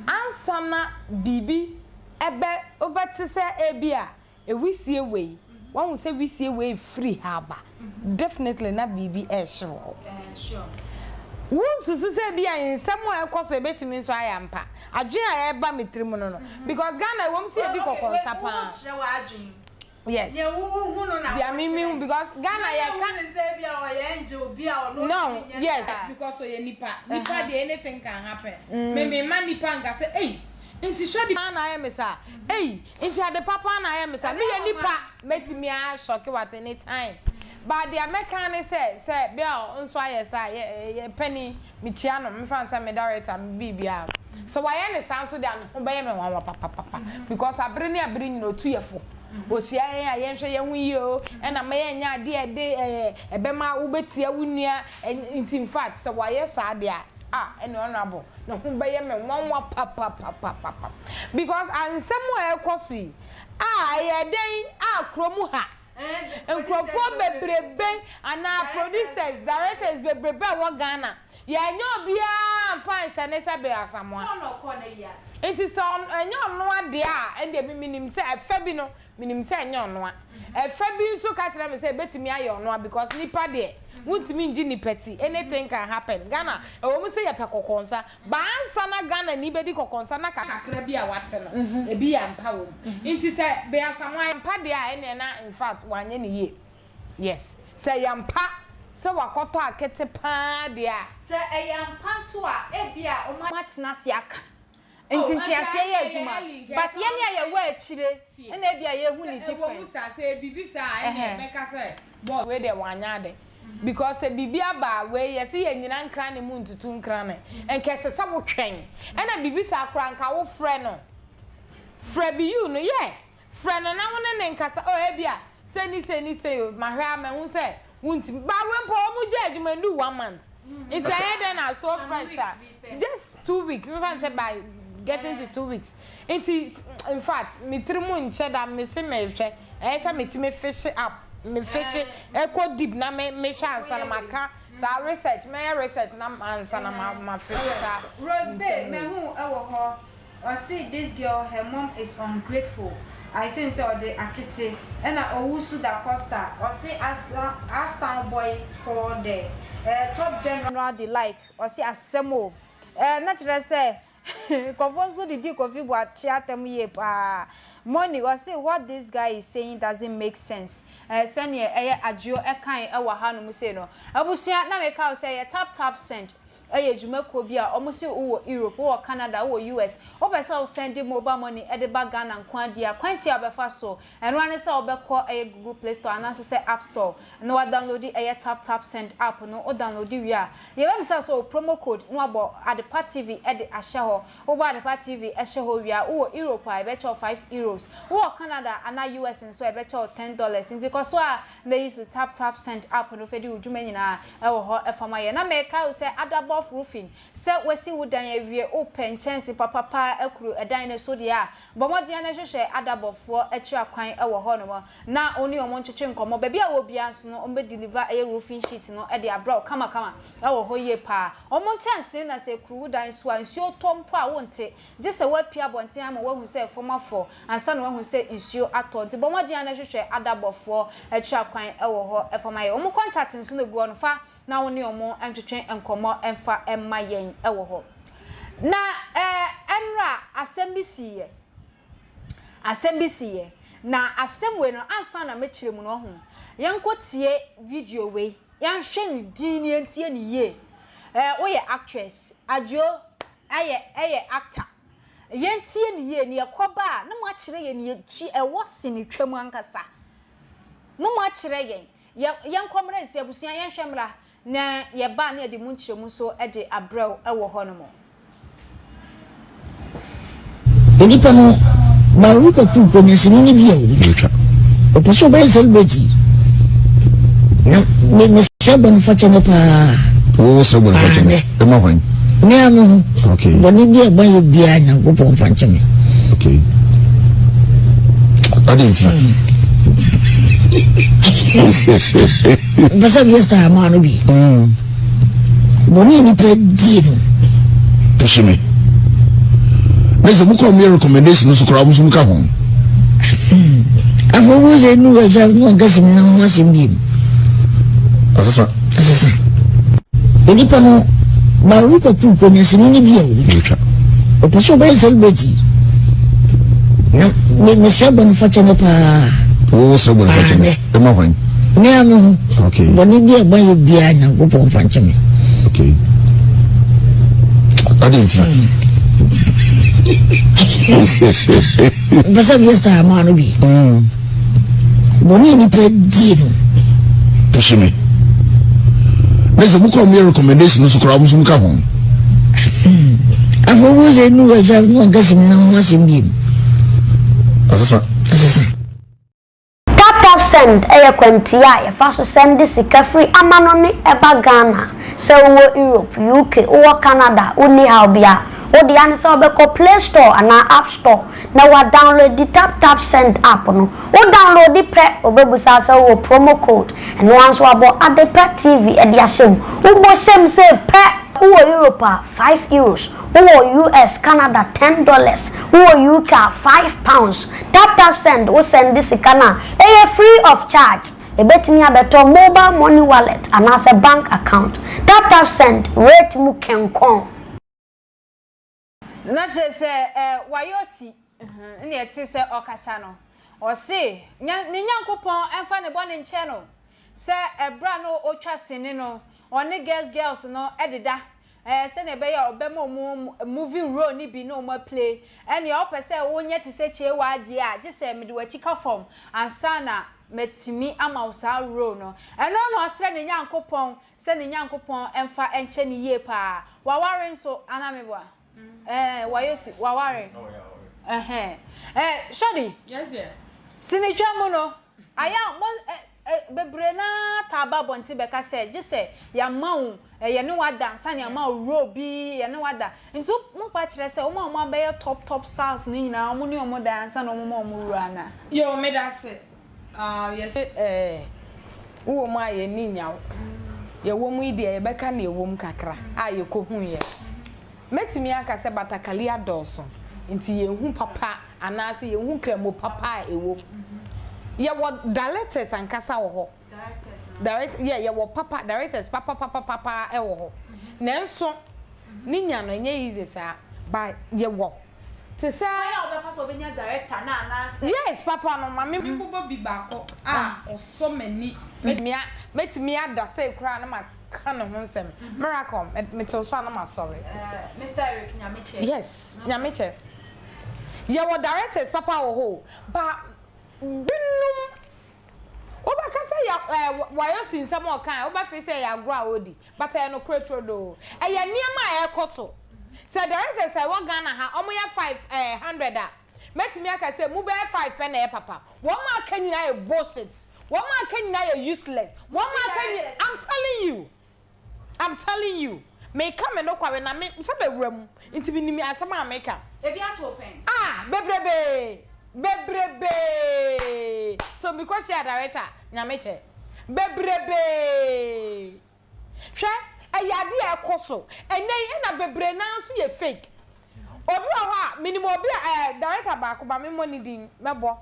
ansa na biribi ɛbɛ, wobɛte sɛ ebi a wisie wei, wahu sɛ wisie wei firi ha aba, definitely na biribi ɛrehye wɔ hɔ. Wonsusu sɛ ebi a nsɛm a ɛkɔ so ebetumi nso ayɛ ampa? Adwene a ɛreba me tirim no no, because Ghana ɛwom sɛ yɛdi kɔkɔnsa paa. Yes. Nea wo wo hu no na Deɛ me me hu because Ghana Na yɛ hu ka. ne sɛ ebi a ɔyɛ angel bi a ɔno No ntumi nyɛ yes. saa. Because ɔyɛ nipa nipa deɛ anything can happen me me ma nipa nka sɛ ei nti sɔdi paa na ayɛ me saa ei nti ade pa paa na ayɛ me saa me yɛ nipa mɛtumi a shock wo at any time. But deɛ mɛka ne sɛ, sɛ Bill nso ayɛ saa a, yɛ yɛ panin, mekyia no, mefa no sɛ me director, me biribiara. Sɛ wayɛ no saa nso deɛ a, ne ho bɛyɛ me nwanwa papapapa. Because abere ne abere nyinaa ɔtu yɛ fo. Ɔhyia yɛn a, yɛnhwɛ yɛn ho yie o, ɛna mma yɛnyɛ adeɛ a ɛde ɛɛ ɛbɛma wobɛtia wo nua, nti in fact sɛ wayɛ saa deɛ a, ah ɛnneɛ Honourable, ne ho bɛyɛ me nwanwa papapapapapa. Because nsɛm a ɛrekɔ so yi, ah ɛyɛ dɛn a kurom ha, Nkurɔfoɔ bebrebe anaa producers, directors bebrebe a ɛwɔ Ghana, yɛannya obiara amfa anhyɛ ne sɛ Bill Asamoah. Nti sɛ ɛnyɛ ɔno adeɛ a, ɛndeɛ me menim sɛ ɛfɛ bi no, menim sɛ ɛnyɛ ɔno a. Ɛfɛ bi nso ka kyerɛ me sɛ ɛbɛtumi ayɛ ɔno a because nipa deɛ, wontumi ngye nipa ti, anything can happen. Ghana, ɛwɔ mu sɛ yɛpɛ kɔkɔnsa, Ba ansa na Ghanani bɛdi kɔkɔnsa na kakra bi a wate no, ebi yɛ ampa wɔ mu. Nti sɛ Beasamoah yɛ ampa deɛ a ɛneɛ na infact wanyɛ no yie. Yes. Sɛ ɛyɛ ampa sɛ wakɔtɔ akete paa deɛ a. Sɛ ɛyɛ ampa nso a, ebia wɔatena ase aka. Nti nteaseɛ yɛ adwuma. But yɛn a yɛwɔ akyire na ebia yɛhu ne Sɛ ɛwɔ mu difference. saa, sɛ ɛyɛ biribi saa a, ɛneɛ Ɛhɛn. mɛka sɛ boss wei deɛ wanyɛ ade. Because sɛ biribi aba a, wei yɛse yɛnnyina nkrane mu ntutu nkrane. Nka ɛsɛ sɛ wotwɛn. Ɛna biribi saa koraa nka wofrɛ no. Frɛ Biyuu no, yeah! Frɛ no na wo ne no nkasa, oh ebia sei ne sei ne sei o, mahwɛ a mahu sɛ wontumi. But wei mpo wɔn gyae adwuma nnuu one month. Nti ɛyɛ dɛn na so fresh saa? Just 2 weeks, mefa no sɛ by getting to 2 weeks. Nti in fact me tiri mu nkyɛ da, mese mehwɛ. Ɛyɛ sɛ metumi fishe up, me fishe ɛkɔ deep na me mehwɛ ansa na maka saa research, mɛyɛ research na ansa na ma ma fishe saa Rose Bay nsɛm wei. mahu wɔ hɔ ɔse this girl her mom is ungrateful I think sɛ ɔde akete ɛna Owusu da Costa ɔse Ashtown boy spoil there eh top general de like ɔse asɛm o eh na kyerɛ sɛ Nkurɔfoɔ nso didi Kofi Boakye atɛm yie paa. Money, ɔse what this guy is saying doesn't make sense. Eh, sɛdeɛ ɛyɛ Adjo ɛkae ɛwɔ hanom sei no. Abusua, na meka wo sɛ ɛyɛ Tap Tap Send ɛyɛ dwumakuo bi a wɔn se wowɔ Europe, wowɔ Canada, wowɔ US, wopɛ sɛ wo sɛnde mobile money ɛde ba Ghana nko ara deɛ a, kwan tia a wobɛfa so, ɛno ara ne sɛ wobɛkɔ ɛyɛ Google Play Store anaa nso sɛ App Store na woadownloadi ɛyɛ Tap Tap Send app no, wo downloadi wie a, Yɛbɛbisa sɛ wo promo code na wabɔ Adepa TV de ahyɛ hɔ. Wobɔ Adepa TV hyɛ hɔ wie a, wowɔ Europe a, yɛbɛkyɛ wo €5. Wowɔ Canada anaa US nso a, yɛbɛkyɛ wo $10. Nti kɔ so ara na use Tap Tap Send app no fa di wo dwuma nyinaa wɔ hɔ fa ma yɛn. Na mekae wo sɛ Adabɔf Roofing, sɛ woasi wo dan awie, wopɛ nkyɛnse papa paa akuru dan no so deɛ a, Bɔ mmɔden ara na hwehwɛ adabɔfoɔ akyiri akwan wɔ hɔ nom na wo ne wɔn ntwetwe nkɔmmɔ. Baabi a wɔ biara nso no wɔn bɛ deliver ɛyɛ roofing sheet no de abrɛ wo kama kama wɔ hɔ yie paa. Wɔn nkyɛnsee na sɛ ɛkuru wo dan so a nsuo tɔ mpo a wonte gye sɛ woapue abɔnten ama woahu sɛ fam afɔ ansa na woahu sɛ nsuo atɔ. Nti bɔ mmɔden ara na hwehwɛ adabɔfoɔ akyiri akwan wɔ hɔ fa ma yɛn. Wɔn contact nso na ɛgu hɔ no fa na wo ne wɔn ntwetwe nkɔmmɔ mfa mma yɛn wɔ hɔ. Na ɛnora asɛm bi siiɛ. Asɛm bi siiɛ. Na asɛm wei no, ansa na mɛkyerɛ mu no, ɔho, yɛnkɔ tie video wei. Yɛnhwɛ ne din na yɛntie ne yie. Ɛɛ, woyɛ actress. Adwo ɛyɛ ɛyɛ actor. Yɛntie ne yie na yɛkɔba a, na moakyerɛ yɛn nea ɛwɔ sinitwa mu ankasa. Na moakyerɛ yɛn. Yɛ, yɛnkɔ mmra nsi abusua, yɛnhwɛ mmra, na yɛba a na yɛde mu nkyerɛmu nso de abrɛ wo wɔ hɔ nom. Onipa no Bauru Kwaku Nkomansini no bi a obi ɔpɛ sɛ ɔbɛyɛ celebrity na me mesrɛ bɔne fakyɛ no paa. Wo srɛ bɔne fakyɛ no ɛma hwan? Me a me ho. Okay. Bɔne bi a mayɛ biara Nyankopɔn mfa nkyɛ me. Okay. Ade nti. Mpɛ sɛ meyɛ saa maa no bi. Bɔne a nipa die no. Pusu me. Ne sɛ mokɔ meyɛ recommendation nso koraa mo nso moka ho. Afei wo sɛ nu wɔ sɛ mo nka sini na ho asɛm bi mu. Asesa. Asesa. Onipa no Bauru Kwaku Nkomansini no bi a obi. Ɔpɛ sɛ ɔbɛyɛ celebrity. Na me mesrɛ bɔne fakyɛ no paa. Wo srɛ bɔne fakyɛ no ɛma hwan? Me a me ho. Okay. Bɔne bi a mayɛ biara Nyankopɔn mfa nkyɛ me. Okay. Ade nti. Mpɛ sɛ meyɛ saa maa no bi. Bɔne a nipa die no. Pushi me. Na sɛ mokɔ meyɛ recommendation no so koraa mo so moka ho. Afei wo sɛ nu wɔ sɛ no anka sini no ho asɛm biem. Asesa. Asesa. Taptapsend yɛ kwantia a yɛfa so sɛnde sika firi amanɔne ba Ghana. Sɛ wowɔ Europe, UK, wowɔ Canada a, wonni haw biara. Wo dea ne sɛ wobɛkɔ Play Store anaa App Store na woadownloadi Taptapsend app no. Wo downloadi pɛ, obebusa sɛ wowɔ promo code. Ɛno ara nso wɔabɔ Adepa TV de ahyɛ mu. Wobɔ hyɛ mu sei pɛ! Wowɔ Europe a, €5. Wowɔ US, Canada, $10. Wowɔ UK a, £5. Taptapsend, wo sɛnde sika no a, ɛyɛ free of charge. Ebetumi abɛtɔ mobile money wallet anaasɛ bank account. Taptapsend, rate mu kɛnkɔn. Na kyerɛ sɛ ɛ wayɛ osi ɛna ɛte sɛ ɔkasa no ɔse nya ne Nyankopɔn ɛmfa ne bɔne nkyɛ no sɛ ɛberɛ a na ɔtwa sini no ɔne girls girls no ɛdeda ɛɛ sɛdeɛ ɛbɛyɛ a ɔbɛma ɔmo movie role no bi na ɔmo aplay ɛneɛ ɔpɛ sɛ wonyɛ te sɛ Kyeewaa deɛ a gye sɛ mede w'akyi ka fam ansa na matumi ama wo saa role no ɛno na ɔsrɛ ne Nyankopɔn Sɛ ne Nyankopɔn mfa nkyɛ no yie paa. Waware nso anaa meboa? Ɛɛ wayɛ si waware. Ɛhɛn. Ɛɛ Shorty. Yes dear. Sinitwa mu no, ayɛ a mo ɛ ɛ bebree no ara taa ba abɔnten bɛka sɛ gye sɛ yɛama wo ɛ yɛne wo ada ansa na yɛama wo role bi, yɛne wo ada. Nti wo mo ba kyerɛ sɛ wɔn a wɔabɛyɛ top top stars no nyinaa wɔn ne wɔn da ansa na wɔma wɔn role anaa? Yoo medase. Ah yɛse eh wowɔ mu a yɛn ani nnya wo. Yɛwɔ mu yi deɛ yɛbɛka nea ɛwɔ mu kakra a yɛkɔhuiɛ. Mɛtumi aka sɛ batakali adɔɔso nti yɛnhu papa anaasɛ yɛnhu nkramo papa a ɛwɔ mu. Yɛwɔ directors ankasa wɔ hɔ. Direct yeah yɛwɔ papa directors papapapapa wɔ hɔ. Nanso ne nya no ɛnyɛ easy saa but yɛwɔ. Te sɛ. Kwan a wobɛfa so wobɛnya director no anaasɛ. Yes papa no ma me. Mebobɔ bi baako a ɔsɔ m'ani. Mɛtumi a mɛtumi ada sei koraa na maka ne ho nsɛm. Miracle mete wo so a na masɔre. Mister Eric Nyamekyɛ. Yes Nyamekyɛ. Yɛwɔ directors papa wɔ hɔ o but binom Wobɛka sɛ yɛ ɛɛ Wayosi nsɛm a ɔkae a, wobɛfee sɛ ɛyɛ agorɔ a ɔredi. But ɛyɛ nokorɛ turodoo. Ɛyɛ nneɛma a ɛrekɔ so. Sɛ directors a ɛwɔ Ghana ha, wɔyɛ 5 ɛɛ 100 a, mɛtumi aka sɛ emu bɛyɛ 5 pɛ na ɛyɛ papa. Wɔn a aka nyinaa yɛ bullshit. Wɔn a aka nyinaa yɛ useless. Wɔn a aka nyi I'm telling you. I'm telling you, meka me nokware na me sɛ mawura mu nti menim asɛm a meka. Ebi ato wo pɛn? Ah bebrebee bebrebee till mekɔ hyia director Nyamekyɛ bebrebee hwɛ ɛyɛ adeɛ a ɛkɔ so ɛnɛ yi ɛna bebree naa nso yɛ fake Obi wɔ hɔ a, menim obi a ɛɛ director baako ma memmɔ ne din, mɛbɔ.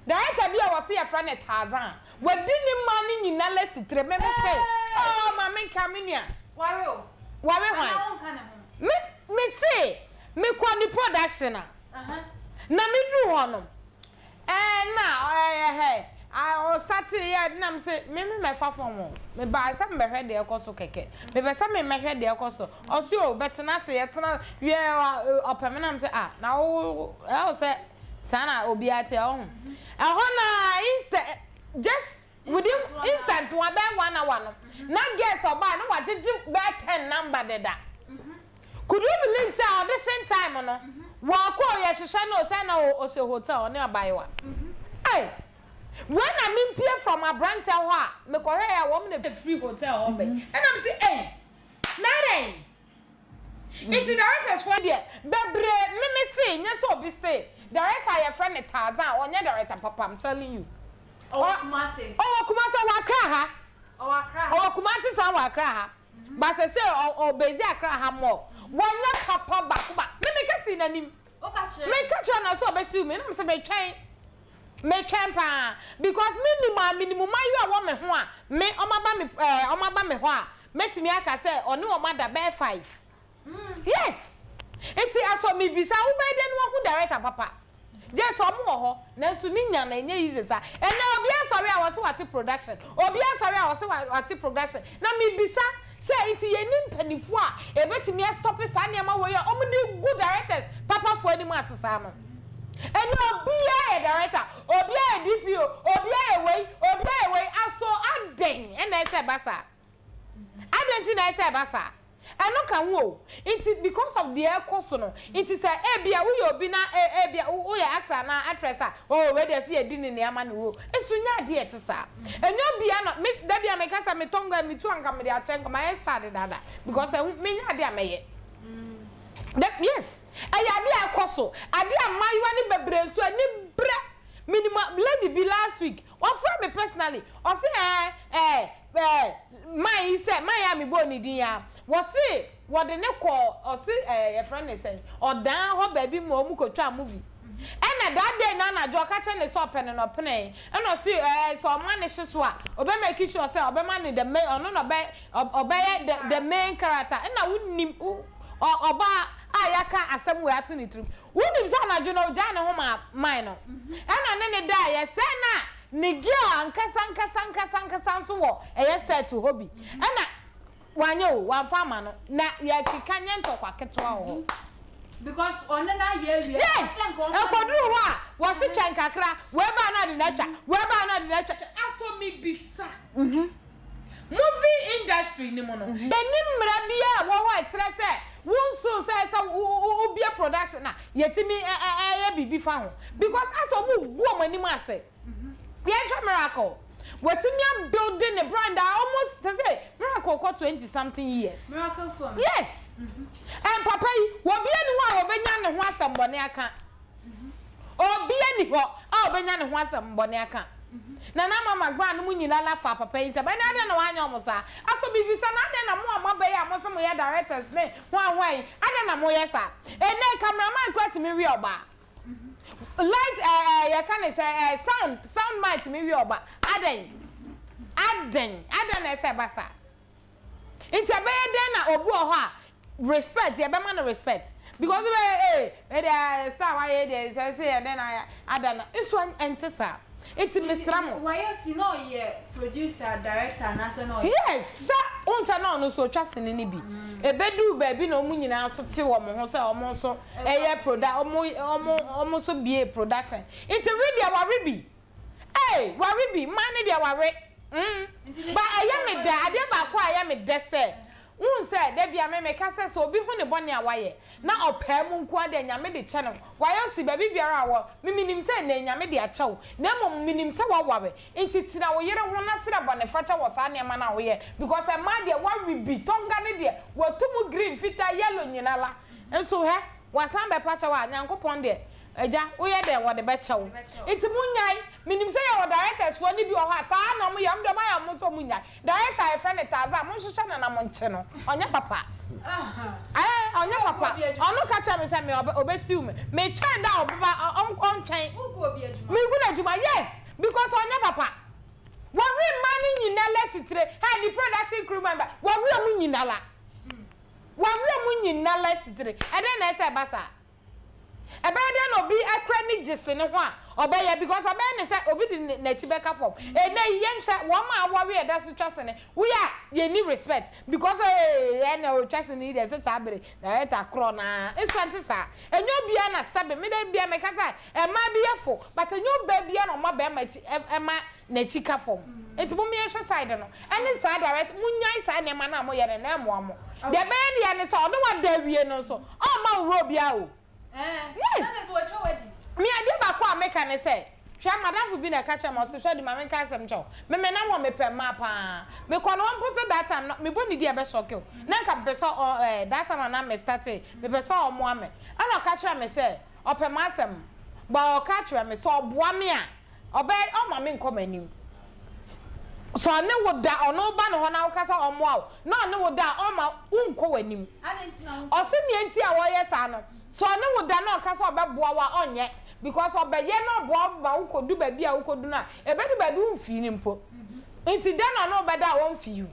Director bi a wɔse yɛfrɛ no Tarzan, wadi ne mmaa no nyina lasi tire, me mese, oh ma menka me nua. Ware o. Ware hwan? Anaa wonka ne ho? Me, mese, mekɔ ne production a, na meduru hɔ no, Ɛɛ na ɛɛ hɛ a ɔstartee yɛ na me se me me mɛfa fam o me baa sɛ me bɛhwɛ deɛ ɛkɔ so kɛkɛ me pɛ sɛ me mɛhwɛ deɛ ɛkɔ so ɔse o bɛtena ase yɛtena wie ɔpɛ me na me se ah na wo ɛwɔ sɛ saa na obiara te ɔho ɛhɔ na insta just within instant wa bɛyɛ one hour no na girls ɔbaa na wagyegye bɛyɛ 10 number deda. Could you believe sɛ audition time no wɔkɔ o yɛhwehwɛ no o sɛ na ɔhyɛ hotel ɔne abaayewa ei wei na me mpue from aberanteɛ hɔ a mekɔhwɛɛ a wɔn na firi hotel hɔ bɛ ɛna me se ei na adɛn nti directors foɔ deɛ bebree me me se nyɛ sɛ obi se director a yɛfrɛ no Tarzan ɔnyɛ director papa I'm telling you Ɔwɔ Kumasi. Ɔwɔ Kumasi ɔwɔ Accra ha Ɔwɔ Accra ha. Ɔwɔ Kumasi san wɔ Accra ha. But sesei ɔ ɔ bezi Accra ha more. Wanyɛ papa baako ba. Me meka sii n'anim. Meka kyerɛ no sɛ ɔbɛsiw me na mese metwɛn. Metwɛn paa because me nim a menim mmaayewa a ɛwɔ me ho a me wɔn aba me ɛɛ wɔn aba me hɔ a mɛtumi aka sɛ ɔne wɔn ada bɛyɛ five. Yes! Nti asɔ mebisa wobɛyɛ dɛn na wahu director papa? Yes ɔmo wɔ hɔ nanso ne nya no ɛnyɛ easy saa. Ɛnɛ obi asɔre a ɔse wate production, obi asɔre a ɔse wate production na mebisa sɛ nti yɛnni mpaninfoɔ a ɛbɛtumi astɔpe saa nneɛma wei a ɔmo de gu directors papafoɔ anim ase saa no? Ɛnɛ obiara yɛ director, obiara yɛ DPO, obiara yɛ wei, obiara yɛ wei aso adɛn? ɛsɛ ɛba saa? Adɛn nti na ɛsɛ ɛba saa? Ɛno ka ho o. Nti because of deɛ ɛkɔ so no nti sɛ ebia woyɛ obi na ebia woyɛ actor anaa actress a oh wei deɛ sɛ yɛdi ne nea ama no o. Nso nyɛ adeɛ a ɛte saa. Ɛnyɛ obiara na me da bi a meka sɛ metɔ ngo a metu a nka mede akyɛ nka mayɛ star dedaada because ɛho menyɛ adeɛ a mɛyɛ. Da yes ɛyɛ adeɛ a ɛkɔ so. Adeɛ a mmaayewa no bebree nso ani brɛ. Menim lady bi last week Ɔfrɛ me personally, ɔse ɛɛ ɛɛ ɛɛ man yi sɛ, man yi a mebɔɔ ne din yi ara, wɔse wɔde no kɔɔ ɔse ɛɛ yɛfrɛ no sɛn, ɔdan hɔ baabi ma wɔn kɔtwaa movie. Ɛna that day no anadwo ɔka kyerɛ no sɛ ɔpɛ no na ɔpenee, ɛna ɔse ɛɛ sɛ ɔma no hye so a, ɔbɛ make sure sɛ ɔbɛma no the main, ɔno na ɔbɛ ɔbɛyɛ the the main character. Ɛna wonim wo ɔ ɔbaa a yɛaka asɛm wei ato ne tirim, Wonim sɛ anadwo no ogyaa ne ho maa man no ɛna ne ne daeɛ sɛ na ne girl ankasa ankasa ankasa ankasa nso wɔ ɛyɛ set hɔ bi ɛna wanyɛ o wamfa ama no na yɛkeka nyɛ ntɔkwa ketewa wɔ hɔ. Because ɔno na ayɛ awie. Yes! Ɛkɔduru hɔ a wɔse twɛn kakra wei baa na ɔde no atwa wei baa na ɔde no atwa. Asɔ me bisa. Movie industry no mu no, yɛnni mmara biara a ɛwɔ hɔ a ɛkyerɛ sɛ wo nso sɛ ɛsɛ wobue production a yɛtumi yɛ biribi fa ho because asɛ wɔn gu wɔn anim ase. Yɛnhwɛ Miracle, watumi abuilde ne brand a almost te sɛ Miracle kɔ 20 something years. Miracle films. Yes! And papa yi, obiara nni hɔ a ɔbɛnya ne ho asɛmmɔne aka. Obia nni hɔ a ɔbɛnya ne ho asɛm bɔne aka. Nana ama McBrown nom nyina la faa papa yi nsam. Ɛnɛ adɛn na wanyɛ ɔmo saa? Aso mebisa no adɛn na mo a moaba yi a mose moyɛ directors ne hwan hwan yi adɛn na moyɛ saa? Ɛnɛ cameraman koraa tumi we ɔbaa. Light ɛɛ ɛɛ yɛka ne sɛ ɛɛ sound sound man tumi we ɔba. Adɛn? Adɛn? Adɛn na ɛsɛ ɛba saa? Nti ɛbɛyɛ dɛn na obi wɔ hɔ a respect yɛbɛma no respect because wobɛyɛ ee wei deɛ star wayɛ deɛ sɛ sɛ yɛ dɛn na ada no nso ɛnte saa nti mesra mo. Wayɛ si na ɔyɛ producer director anaasɛ na ɔyɛ. Yes sɛ wohu sɛ na ɔno nso ɔtwa sini no bi ɛbɛduru baabi na wɔn nyinaa nso te wɔn ho sɛ wɔn nso ɛyɛ produ wɔn wɔn wɔn nso bie production nti we deɛ ware bi. Ei ware bi mmaa no deɛ ware mm but ɛyɛ me dɛ adeɛ baako a ɛyɛ me dɛ sɛ wohu sɛ da bia me meka sɛ sɛ obi hu ne bɔne a wayɛ na ɔpaa mu nko ara deɛ Nyame de kyɛ no wayɛ osi baabi biara a wɔ me menim sɛ nnɛ Nyame de akyɛ wo na mmom menim sɛ waware nti tena wo yere ho na srɛ bɔnefakyɛ wɔ saa nneɛma no a woyɛ because mmaa deɛ ware bi tɔnga no deɛ watu mu green fitaa yellow nyina la nso hɛ wasan bɛpa kyɛw a Nyankopɔn deɛ Agya, woyɛ dɛn wɔde bɛkyɛ wo. Nti monnyae. Menim sɛ yɛwɔ directors foɔ no bi wɔ hɔ a saa na wɔyɛ, wɔn deɛ wɔayɛ wɔn sɛ wɔnnyae. Director a yɛfrɛ no Tarzan, monhwehwɛ no na monkye no. Ɔnyɛ papa. Ɛɛ, ɔnyɛ papa. Ɔno ka kyerɛɛ me sɛ me ɔbɛ ɔbɛsiw me. Metwɛn da a ɔbɛba, ɔ ɔntwɛn. Megu no adwuma, yes, because ɔnyɛ papa. Wɔwe mmaa no nyinala sitire. Hɛ, ne production crew member, wɔwe wɔn nyinala. Wɔwe wɔn nyinala sitire. Ɛdɛn na ɛsɛ ɛba saa? Ɛbɛyɛ dɛn na obi akura ne gyese ne ho a ɔbɛyɛ because ɔbɛyɛ ne sɛ obi de n'akyi bɛka fam. Ɛnɛ yi yɛnhwɛ wɔn a awɔre a ɛda so twa sene woyɛ a yɛnni respect because ee ɛna ɔtwa sene yi deɛ ɛsɛ saa bere director korɔ naa nso ɛnte saa. Ɛnyɛ obiara na sɛbe me da biara meka sɛ mmaa bi yɛ fo but ɛnyɛ ɔbaa biara na ɔma bɛrima akyi ɛma n'akyi ka fam nti mom yɛnhwɛ side no ɛne saa direct monyae saa nneɛma no a moyɛ no na ɛmmoa mo deɛ ɛbɛyɛ ne yɛ ne sɛ ɔne wada awie no nso ɔmma wo role biara o yes me adeɛ baako a meka ne sɛ hwɛ madamfo bi na ɛka kyerɛ me ɔse hwɛ de ma menka asɛm kyɛ wo me me nam hɔ mepɛ mmaa paa mekɔ no hɔ mpo sɛ that time no mebɔ ne di a ɛbɛ shock o na nka mepɛ sɛ ɔ ɛɛ that time a na me starte mepɛ sɛ ɔmoa me ɛna ɔka kyerɛ me sɛ ɔpɛ m'asɛm but ɔka kyerɛ me sɛ ɔboa me a Ɔbɛyɛ ɔmma me nkɔ m'anim. Sɛ ɔne wo da, ɔno ba ne hɔ na woka sɛ ɔmmoa wo, na ɔne wo da a, ɔmma wonkɔ w'anim. Ɔse nea nti a ɔyɛ saa no, sɛ ɔne wo da na ɔka sɛ ɔbɛboa wo a, ɔnyɛ. Because ɔbɛyɛ na ɔboa wo ma wokɔdu baabi a wokɔdu no a, ɛbɛdu baabi womfii no mpo. Nti dɛn na ɔne wo bɛda a ɔmfii wo?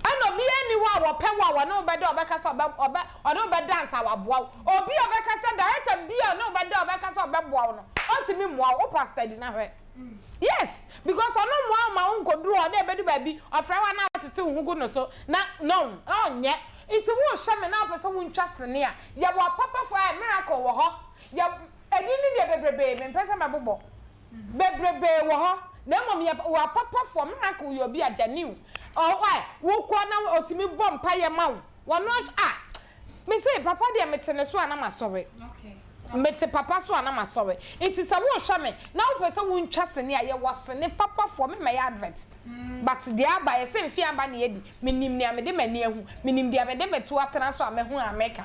Ɛna obiara nni hɔ a wɔpɛ wo a wɔne wo bɛda a ɔbɛka sɛ ɔbɛ ɔbɛ ɔne wo bɛda ansa waboa wo. Obi a ɔbɛka sɛ director bi a ɔne wo bɛda a ɔbɛka sɛ ɔbɛboa wo no, ɔntumi mmoa wo. Wo pastor di na hwɛ. Yes, because ɔno mmoa wo ma wo nkɔduru hɔ na ɛbɛdu baabi ɔfrɛ wo a na atete wo ho gu no so na no ɔnyɛ. Nti wohwɛ me na wopɛ sɛ wontwa sene a, yɛwɔ apapafoɔ ɛ miracle wɔ hɔ. Yɛ ɛdin no deɛ bebrebee mempɛ sɛ mɛbobɔ. Bebrebee wɔ hɔ. Na mmom yɛ wɔ apapafoɔ, miracle yɛ obi a genuine, ɔ ɛ wokɔ na ɔtumi bɔ mpaeɛ ma wo, wɔno a, me se papa deɛ mete ne so a na masɔre, mete papa so a na masɔre, nti sɛ wohwɛ me na wopɛ sɛ wontwa sene a, yɛwɔ sene papafoɔ, me mɛyɛ advert, but deɛ aba, yɛse mfeɛ aba na yɛadi, menim nea mede m'ani ahu, menim deɛ mede me to atena so a mahu a meka.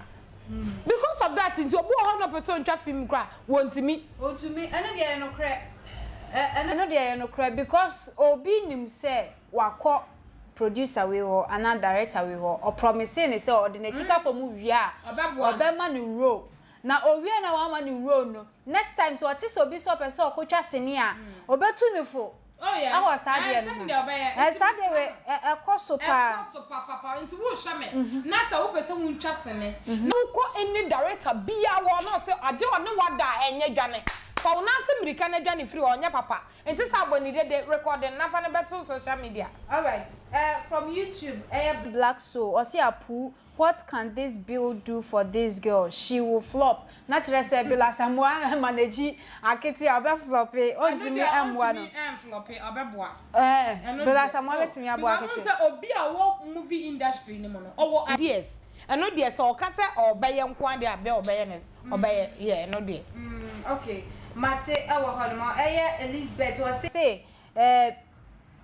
Because of that nti obi wɔ hɔ na ɔpɛ sɛ ɔntwa film koraa a, wɔntumi. Ɔntumi, ɛno deɛ ɛyɛ nokorɛ. Ɛno deɛ ɛyɛ nokorɛ because obi nim sɛ wakɔ producer wei hɔ anaa director wei hɔ, ɔpromisee no sɛ ɔde n'akyikafoɔ mu wie a, ɔbɛma no role. Na ɔwie na wamma no role no, next time sɛ ɔte sɛ obi sɛ ɔpɛ sɛ ɔkɔtwa sini a, ɔbɛtu no fo. Oh yeah. Ɛwɔ saa deɛ no ho. Ɛɛ saa deɛ wei ɛkɔ so paa. Ɛkɔ so papapa nti wohwɛ me na sɛ wopɛ sɛ wontwa sene na wokɔ any director biaa hɔ na ɔsɛ agye ɔne wada a ɛnyɛ dwane fa wo nan ase mirika na dwane firi hɔ ɔnyɛ papa nti sɛ abɔ ne dede recording na fa no bɛto social media. Alright eh from YouTube ɛyɛ Black Soul ɔse apuu What can this bill do for this girl she will flop na kyerɛ sɛ Bill Asamoah manage akete a ɔbɛ flɔpe Ɛno ɔntumi deɛ mmoa no ɔntumi ɛnflɔpe ɔbɛboa ɛɛ ɛno Bill deɛ Asamoah oh bɛtumi aboa because akete. wohu sɛ obi a ɔwɔ movie industry no mu no ɔwɔ ideas ɛno deɛ sɛ ɔka sɛ ɔbɛyɛ nko ara deɛ a bɛ ɔbɛyɛ no ɔbɛyɛ yeah ɛno deɛ. Mm ok mate ɛwɔ hɔ nom ɛyɛ Elizabeth ɔse ɛɛ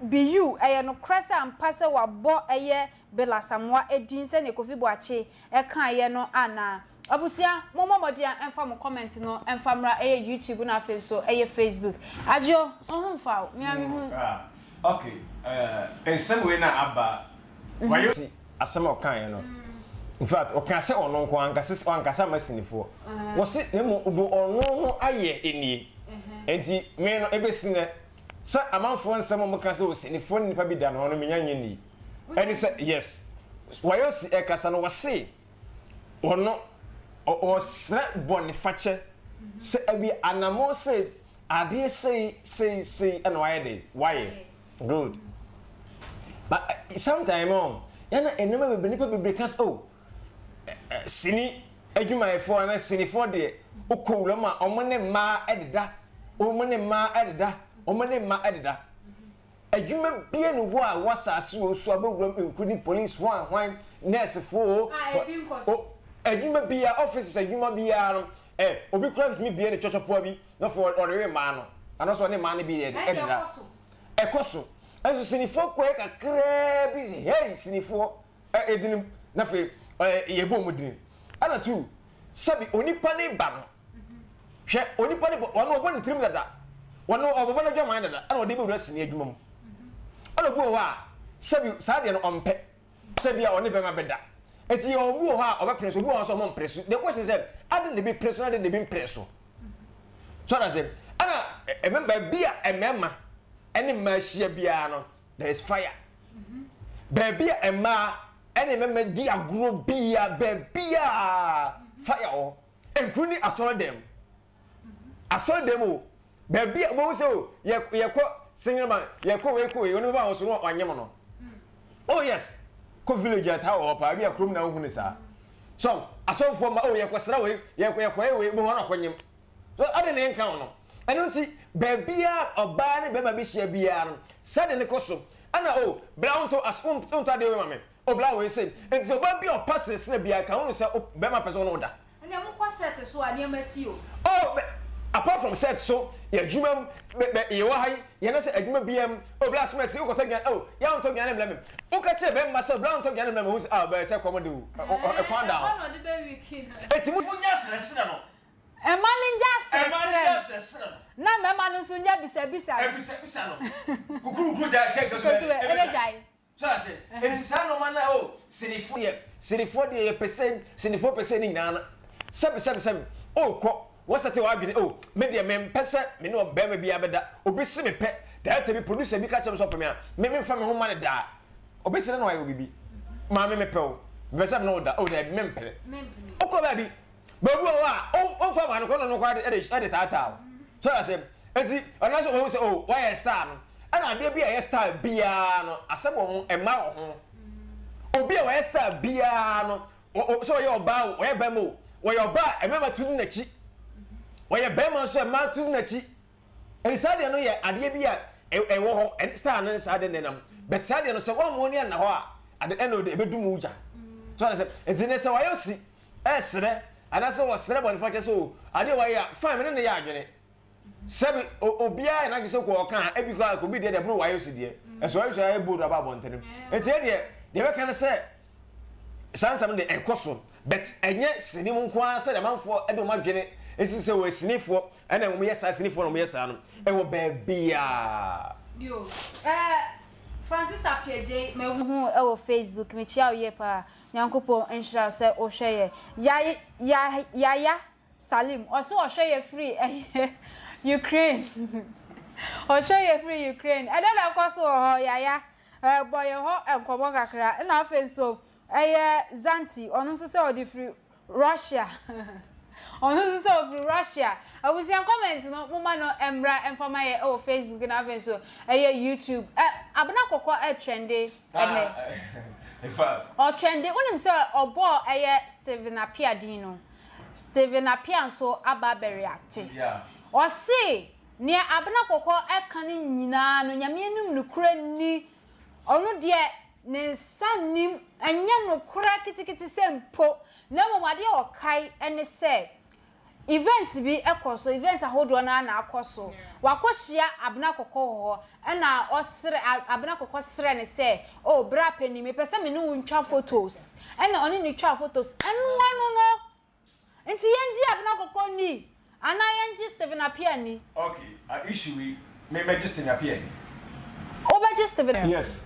Biyu ɛyɛ nokorɛ sɛ ampa sɛ wabɔ ɛyɛ Bill Asamoah edin sɛdeɛ Kofi Boakye kaeɛ no anaa? Abusua mommɔ mmɔden a ɛmfa mo comment no mfa mmra ɛyɛ YouTube na afei nso ɛyɛ Facebook. Adjo, wo ho mfa wo, me ara me ho. Ah ok eh nsɛm wei na aba wayɛ. Si asɛm a ɔkaeɛ no in fact ɔkaa sɛ ɔno nko ankasa wankasa ama sinifoɔ wɔse na mmom do ɔno no ayɛ nie nti me no ɛbɛsi nɛ sɛ amanfoɔ nsɛm a wɔka sɛ osinifoɔ ne nipa bi da no ho no menya nye nni ɛne sɛ yes wayosi ɛkasa no wɔse ɔno ɔsrɛ bɔnefakyɛ sɛ abi anamɔ sɛ adeɛ sei sei sei ɛna wayɛ de wayɛ good but sometimes oh yɛna nneɛma bebree nipa bebree ka sɛ oh sini adwumayɛfoɔ anaa sinifoɔ deɛ wokɔ wura mu a wɔn ne mmaa deda wɔn ne mmaa deda wɔn ne mmaa deda adwuma bie ne hɔ a wɔ asase wɔ so abɛwura mu including police hwan hwan nursefoɔ o adwuma biara offices adwuma biara no ɛ obi kura tumi bie ne kyɔkyɔpoa bi na fɔ ɔrewe mmaa no anaasɛ ɔne mmaa no bi yɛ ɛdeda ɛkɔ so ɛnso sinifoɔ kɔɛ kakraa bi sɛ hei sinifoɔ ɛ edin na afei ɛ yɛbɔ wɔn din ɛna tu sɛbi onipa ne ba no hwɛ onipa ne ba ɔno ɔbɔ ne tirim dada ɔno ɔbɛbɔ n'adwaman dada ɛna ɔde bɛwura sini adwuma mu ɛna obi wɔ hɔ a sɛbi saa deɛ no ɔmpɛ sɛbi a ɔne bɛma bɛda eti yɛ obi wɔ hɔ a ɔbɛpere so obi wɔ hɔ nso ɔmo mpere so the question sɛ adi na ebi pere so na adi na ebi mpere so so ɔda sɛ ɛna ɛmɛ baabi a mmarima ɛne mmaa ahyia biara no there is fire. Baabi a mmaa ne mmarima di agorɔ biara, baabi a fire wɔ, including asɔredan mu. Asɔredan mu o, baabi a wɔn sɛ o, yɛ yɛkɔ single yɛkɔ wei kɔ wei, wɔn bɛba wɔn so no wɔanyem no. Oh yes, kɔ village a taa wɔ hɔ paa, bi a kurom na wohu ne saa. So asɔrefoɔ ma oh yɛkɔ sra wei, yɛkɔ yɛkɔ yɛ wei, wɔn akɔnyem. So adɛn na yɛnka wo no? Ɛno nti, baabiara a ɔbaa ne barima bɛhyia biara no, sɛdeɛ no kɔ so. Ɛna o, bra wontɔ as wontɔ adeɛ wei ma me. O, bra wei sei. Nti sɛ ɔbaa bi a ɔpa seresere biara ka, wohu sɛ o, barima pɛ sɛ ɔne wo da. Ɛnna mokɔ set so a, nneɛma si o. Oh, bɛ, apart from set so, yɛ adwuma mu, bɛ, bɛ, yɛwɔ ha yi, yɛn sɛ adwuma biara mu, oh, bra asomasi, wokɔtɔ aduane, oh, yɛ a wontɔ aduane mmrɛ me. Woka kyerɛ barima sɛ, bra wontɔ aduane mmrɛ me, ohu sɛ, ah, bɛyɛ sɛ kɔm de wo, ɛ, ɛ, ɛkwan da hɔ. Ɛhɔ na ɔde bɛwiki no. Enti monya seresere no, Mma no ngya Mma no ngya aseresere aseresere no. no, na mmarima no nso nya bisabisa no. Abisabisa no. Kukurukuru gyae kɛkɛ so Kɛkɛ so ɛbɛgyae. So ase. Enti saa nneɛma no a oh sinifoɔ deɛ sinifoɔ deɛ yɛpɛ sɛ sinifoɔ pɛ sɛ ne nyinaa no sɛbi sɛbi sɛbi oh kɔ wɔsɛte w'adwene oh me deɛ mempɛ sɛ me ne ɔbarima biara bɛda obi se mepɛ director bi producer bi ka kyerɛ me sɛ ɔpɛ me a me memfa me ho mma no daa obi se ne na wayɛ wo biribi maame mepɛ wo mepɛ sɛ me ne wo da oh daabi mempene wokɔ baabi Baabi wɔ hɔ a, ɔmfa ma no kɔ na ɔno koraa de de taataa wo. So ɔyɛ asɛm. Enti ɔno nso ɔhu sɛ oh wayɛ star no. Ɛna adeɛ bi a ɛyɛ star biara no, asɛm wɔ ho, mma wɔ ho. Obi a ɔyɛ star biara no, sɛ ɔyɛ ɔbaa o, ɔyɛ barima o, ɔyɛ ɔbaa a mmarima tu di n'akyi. Ɔyɛ barima nso a mmaa tu di n'akyi. Enti saa deɛ no yɛ adeɛ bi a ɛwɔ hɔ ɛne star no ne saa de ne nam but saa deɛ no sɛ wɔn ani anna hɔ a at the end of the day ɛbɛdum wo gya so ɔde sɛ nti ne sɛ wayɛ osi ɛsrɛ anaasɛ wɔsrɛ bɔnefakyɛ sɛ o adeɛ wayɛ a fine me ne ne yɛ adwene Sɛbi obiara yɛ n'adwene sɛ kɔ ɔka a ebi koraa obi deɛ deɛ ɛboro wayɛ osi deɛ ɛso wayɛ osi ayɛ bold aba abɔntene nti yɛ deɛ deɛ bɛka ne sɛ saa nsɛm deɛ ɛkɔ so but ɛnyɛ sini mu nko ara sɛ amanfoɔ ɛde wɔn adwene esi sɛ wɔ sinifoɔ ɛna wɔn yɛ saa sinifoɔ na wɔn yɛ saa no ɛwɔ baabiara. Yo, eh, Francis Appiagyei mahu wo wɔ Facebook, mekyia wo yie paa. Nyankopɔn nhyira wo sɛ wohwɛ yɛ. Ya, ya, Yaya Salim, ɔse ɔhwɛ yɛ firi ɛyɛ Ukraine ɔhwɛ yɛ firi Ukraine ɛdɛn na ɛkɔ so wɔ hɔ Yaya eh, bɔ yɛ hɔ nkɔmɔ kakra ɛna afei nso ɛyɛ Zanti ɔno nso sɛ ɔde firi Russia ɔno nso sɛ ɔfiri Russia abusua comment no moma no mmra mfa ma yɛ ɛwɔ Facebook na afei nso ɛyɛ YouTube ɛ Abena Kɔkɔ ɛtrɛnde ɛnɛ ɔtrɛnde wonim sɛ ɔbɔɔ ɛyɛ Stephen Appiah din no Stephen Appiah nso aba abɛreacte. Ɔse neɛ Abena Kɔkɔ ɛka no nyinaa no Nyame anim nokorɛ nni. Ɔno deɛ ne nsa nnim, ɛnyɛ nokorɛ kitikiti sɛ mpo. Na mmom adeɛ a ɔkae ne sɛ event bi kɔ so, event ahodoɔ no ara na akɔ so. Wakɔhyia Abena Kɔkɔ wɔ hɔ ɛna ɔsrɛ, Abena Kɔkɔ srɛ no sɛ oh bra panin mepɛ sɛ me ne wo ntwa photos. Ɛna ɔne no twaa photos. Ɛno ano no, nti yɛngye Abena Kɔkɔ nni anaa yɛngye Stephen Appiah nni? Ok, issue yi, me mɛgye Stephen Appiah adi. Wobɛgye Stephen? Yes,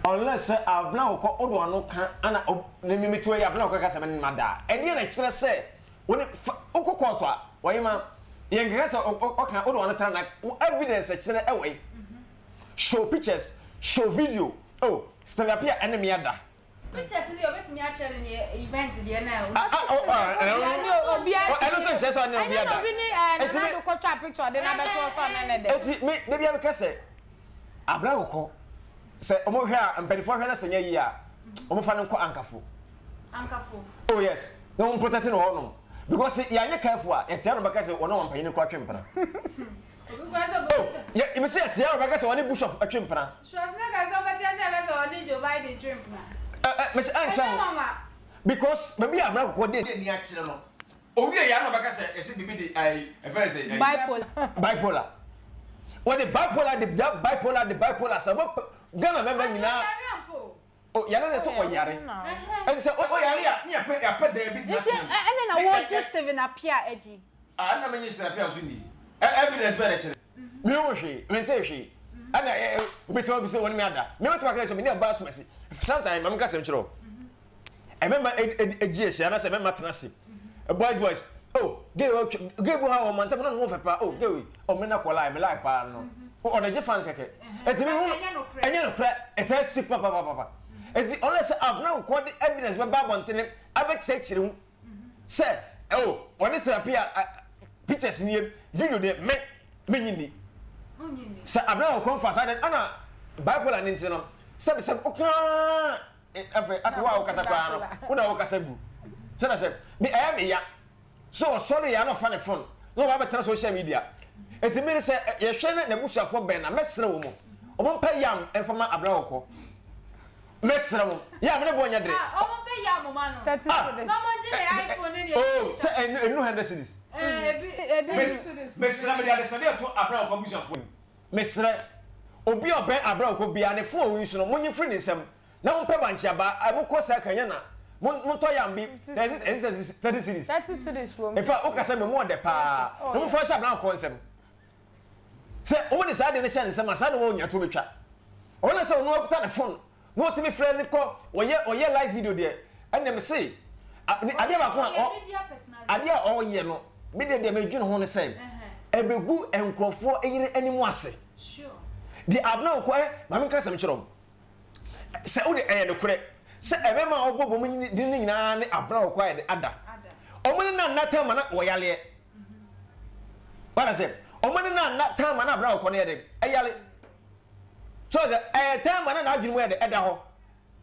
unless sɛ Abena Kɔkɔ wode w'ano ka ana, me mete hɔ yi Abena Kɔkɔ ka sɛ me ne no ada a, ɛdeɛn na ɛkyerɛ sɛ Wo ne fa wokɔ kɔɔto a wɔye ma yɛn keka sɛ ɔka wode wano tra na wo evidence kyerɛ ɛwɔ yi show pictures show video oh Stanley Appiah ɛne me ada. Pictures no deɛ obetumi akyerɛ no ne event deɛ na ɛno nso nkyerɛ sɛ ɔne obi ada. Ɛnyɛ na obi ne Nana Addo kɔtwa picture ɔde no abɛto hɔ sɛ ɔne ne de. Eti me da biara meka sɛ abena kɔkɔ sɛ wɔn hwɛ a mpanimfoɔ hwɛ na sɛ nyɛ yie a wɔn fa no nkɔ ankafo. Ankafo. Oh yes. Na wɔn protect no wɔ hɔ nom because yɛanyɛ careful a yɛte ano bɛka sɛ wɔne wɔn panyin kora twe mpena. Oh yɛ ebi sɛ yɛte ano bɛka sɛ wɔne bishop twe mpena. Schwarzenegger sɛ ɔbɛte ase aka sɛ ɔne Joe Biden twe mpena. Ɛ ɛ mesi ɛnkyɛ ho because baabi a abena kɔkɔɔ de ani akyerɛ no owie yɛ ano bɛka sɛ yɛsɛ biribi de ɛyi ɛfɛ ne sɛ ɛyi. Bipolar. Bipolar wɔde bipolar de bipolar de bipolar sɛ wɔbɛ Ghana mɛma nyinaa. O yare na sɛ ɔyare. Ɛnti sɛ ɔyare a ne yɛpɛ yɛapɛ dan bi de no Nti atena mu. ɛnɛ na Ne ɛ wɔregye ɛ. Stephen Appiah adi. Ah ɛnna menye Stephen Appiah nso nni. Ɛ evidence bɛn na ɛkyerɛ? Menhu hwee, mentee hwee. Ɛnna ɛ ɛ wobɛtumi abisa wɔne me ada. Me mɛtumi aka sɛ me ne ɔbaa asomasi. Sometimes ma menka asɛm nkyerɛ wo. Ɛmɛma ɛgye ahyia anaasɛ ɛmɛma tena ase. Boys boys, oh gay ɔtwe gay bi wɔ ha wɔ mantam na ne ho fɛ paa, oh gay wei, oh me na kɔ lie, me lie paa no. Ɔde gye fans kɛkɛ. Eti me hu ɛnyɛ nokorɛ, ɛtaa si papapapa. Eti ɔno sɛ abena nkɔ de evidence bɛba abɔntene abɛkyerɛkyerɛ mu sɛ oh ɔne Serapia pictures nie, video nie, me menyi ni. Sɛ abena nkɔ mfa saa de ɛna bipolar ne nti no sɛbi sɛbi ɔkaa afei asɛ wo a wokasa koraa no wo na wokasa gu sɛ na sɛ me ɛyɛ me ya sɛ ɔsɔre yɛ na ɔfa ne phone na ɔba abɛtena social media eti mi sɛ yɛhwɛ na n'abusuafoɔ bɛn na mɛsrɛ wɔn wɔn mpɛ yam mfa ma abena wɔkɔ mɛsrɛ wɔn yam ne bɔ nyɛ dere ah wɔn mpɛ yam ma no ah na wɔn ngye ne iPhone ne deɛ oh sɛ ɛnu ɛnu hundred cedis ebi ebi mɛsrɛ mɛ de adesrɛdeɛ to abena wɔkɔ abusuafoɔ Mesrɛ, obi a ɔbɛn abrɛ ɔkɔ biara ne fon a ɔyi so no, monyi mfiri ne nsam, na mompɛ bankye aba, a mokɔ saa kanya na montɔ yam bi, ɛsɛ sɛ 30 cedis. 30 cedis wɔ In fact, woka sɛ me mu ɔdɛ paa, na momfa nhyɛ abena ɔkɔ nsam. Sɛ wɔde saa ade no hyɛ ne nsam a, saa na wɔnya to bɛtwa. Ɔno sɛ ɔno akuta ne fon na ɔtumi frɛ dze kɔ ɔyɛ ɔyɛ live video deɛ ɛnna me se adeɛ baako a ɔ adeɛ a ɔyɛ no me deɛ deɛ medwene ho ne sɛ ɛbɛgu nkurɔfoɔ yere anim ase deɛ abena wokɔ ɛ maame nka sɛm kyerɛ wo sɛ wode ɛyɛ nokorɛ sɛ ɛbɛma a ɔbɔ bɔ din no nyinaa ne abena wokɔ ayɛ de ada ɔmo ne na nna tɛma na wɔyaleɛ wada sɛ ɔmo ne na nna tɛma na abena wokɔ no yɛ de ɛyale So sɛ ɛyɛ time a na n'adwene mu yɛ dɛ ɛda hɔ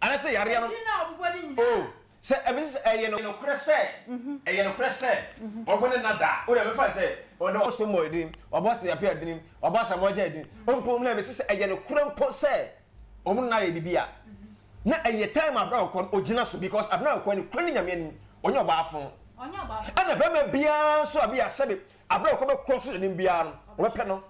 anasɛ yareɛ no Edin a ɔbobɔ ne nyinaa. Oh. Sɛ ɛbɛsi sɛ ɛyɛ nokorɛ sɛ, ɛyɛ nokorɛ sɛ, ɔbɔ ne nna da a, wo deɛ mɛfa no sɛ, ɔde ɔbɔ Stonebwoy din, ɔbɔ Aston Appiah din, ɔbɔ Asamoah Gyan din, mpo na ɛbɛsi sɛ ɛyɛ nokorɛ mpo sɛ wɔn nna ayɛ biribi a, na ɛyɛ time a Abena Ɔkɔ no ɔgyina so because Abena Ɔkɔ no kura ne Nyame anim, ɔnyɛ ɔbaa fo. Ɛna bɛrima biara nso a bi a sɛbe Abena Ɔkɔ bɛkorɔ so n'anim biara no, ɔbɛpɛ no.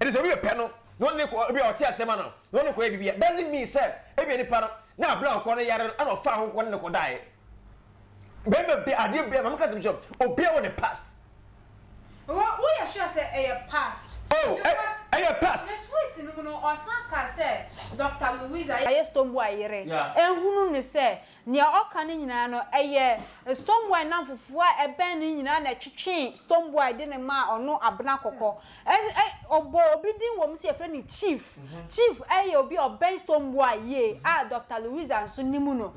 Ɛnti sɛ obi bɛpɛ no, na ɔne kɔ, ebi a ɔte aseɛ ma no, na ɔne kɔyɛ biribi a, doesn't mean sɛ ebia nipa no, na Abena Ɔkɔ no yare no, ɛna ɔfaa ho kɔ ne no kɔdaeɛ. Bɛrima bi, adeɛ bi a, ma menka asɛm nkyerɛ wo, obiara wɔ ne past. Wo woyɛ sure sɛ ɛyɛ past? Oh, ɛ, Because ɛyɛ past. ne tweet no mu no, ɔsan kaa sɛ Doctor Louisa yɛ Stonebwoy yere, Yeah. ehunu no sɛ Nea ɔka no nyinaa no, ɛyɛ Stonebwoy nnamfofoɔ a ɛbɛn no nyinaa na ɛtwetwee Stonebwoy de no maa ɔno Abena Kɔkɔ. Ɛ ɛ ɔbɔɔ obi din wɔ mu sɛ yɛfrɛ no Chief. Chief yɛ obi a ɔbɛn Stonebwoy yie a Doctor Louisa nso nim no.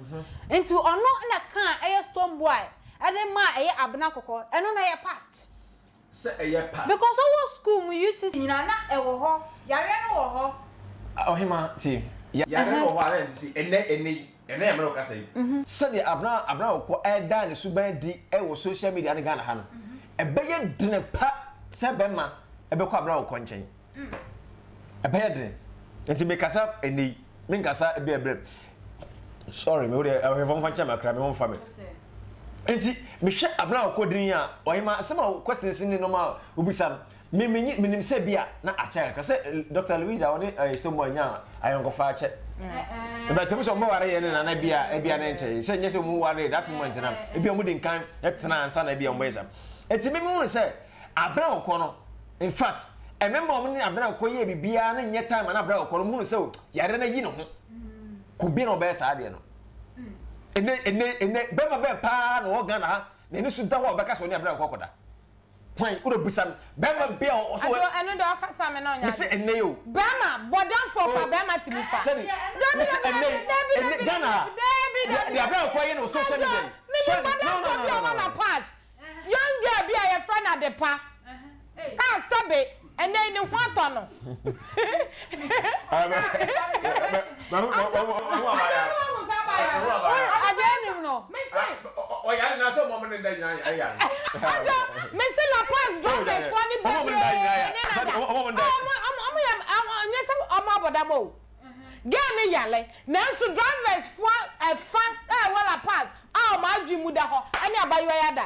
Nti ɔno na kaa ɛyɛ Stonebwoy de maa ɛyɛ Abena Kɔkɔ. Ɛno no ɛyɛ past. Sɛ ɛyɛ past. Because ɔwɔ school mu UCC nyinaa na ɛwɔ hɔ, yareɛ no wɔ hɔ. Ɔhemaa tie, yareɛ no wɔ hɔ a na ɛnte sei, ɛnnɛ, ɛnnɛ yi, ɛnnɛ yɛ mmerɛ ɔkasa yi. Sɛdeɛ Abena Abena Awokɔ ɛredan ne suban adi wɔ social media ne Ghana ha no, ɛbɛyɛ dene pa sɛ bɛrima ɛbɛkɔ Abena Awokɔ nkyɛn. Ɛbɛyɛ dene. Nti mekasa ɛnnɛ yi, menkasa ebi ɛbrɛ. Sorry, me wo deɛ ahwɛfoɔ mfa nkyɛn me akra, me ho mfa me. Nti mehwɛ abena a ɔkɔ din a ɔhema asɛm a questions ne nneɛma a obisa no me me menim sɛ bi a na akyɛ kakra sɛ Dr. Louisa ɔne eh, Stonebwoy nya ayɔnkofa akyɛ ɛbɛtɛ mu sɛ ɔmo ware yɛ ne nana bi a ebi a ne nkyɛ sɛ nyɛ sɛ ɔmo ware that moment na ebi a ɔmo di nkan tena ansa na ebi a ɔmo yɛ sa nti me mehu sɛ abena ɔkɔ no in fact ɛmɛma ɔmo ne abena ɔkɔ yɛ biribiara ne nyɛ time na abena ɔkɔ no ɔmo hu sɛ yare na yi ne ho kò bi na ɔbɛyɛ saa adeɛ no. Ɛnɛ ɛnɛ ɛnɛ bɛrima bɛn paa na ɔwɔ Ghana ha n'ani so da hɔ a ɔbɛka sɛ ɔne abena kɔ akɔda hwan wode bisa no bɛrima bi a ɔso Adwo ɛno deɛ ɔkasa me na ɔnyɛ mese ɛnɛ yi o Bɛrima bɔdamfoɔ pa oh bɛrima tumi fa sɛde Dabi mese dabi ɛnɛ dabi yi dabi ɛnɛ dabi Ghana ha dabi dabi deɛ abena kɔ yɛ no social Adwo media yi menim sɛde no no bɔdamfoɔ no bi a no ɔwɔ no La Paz Young girl bi a yɛfrɛ no Adepa a sɛbe ɛnɛ yi ne ho atɔ no. Adwo, mese La Paz drivers foɔ ne bebree ne nada. Ɔmo yɛ, nyɛ sɛ ɔmo abɔ dam o. Girl no yare, nanso drivers foɔ ɛfa a ɛwɔ La Paz a wɔn adwene mu da hɔ ɛne abayewa yi ada.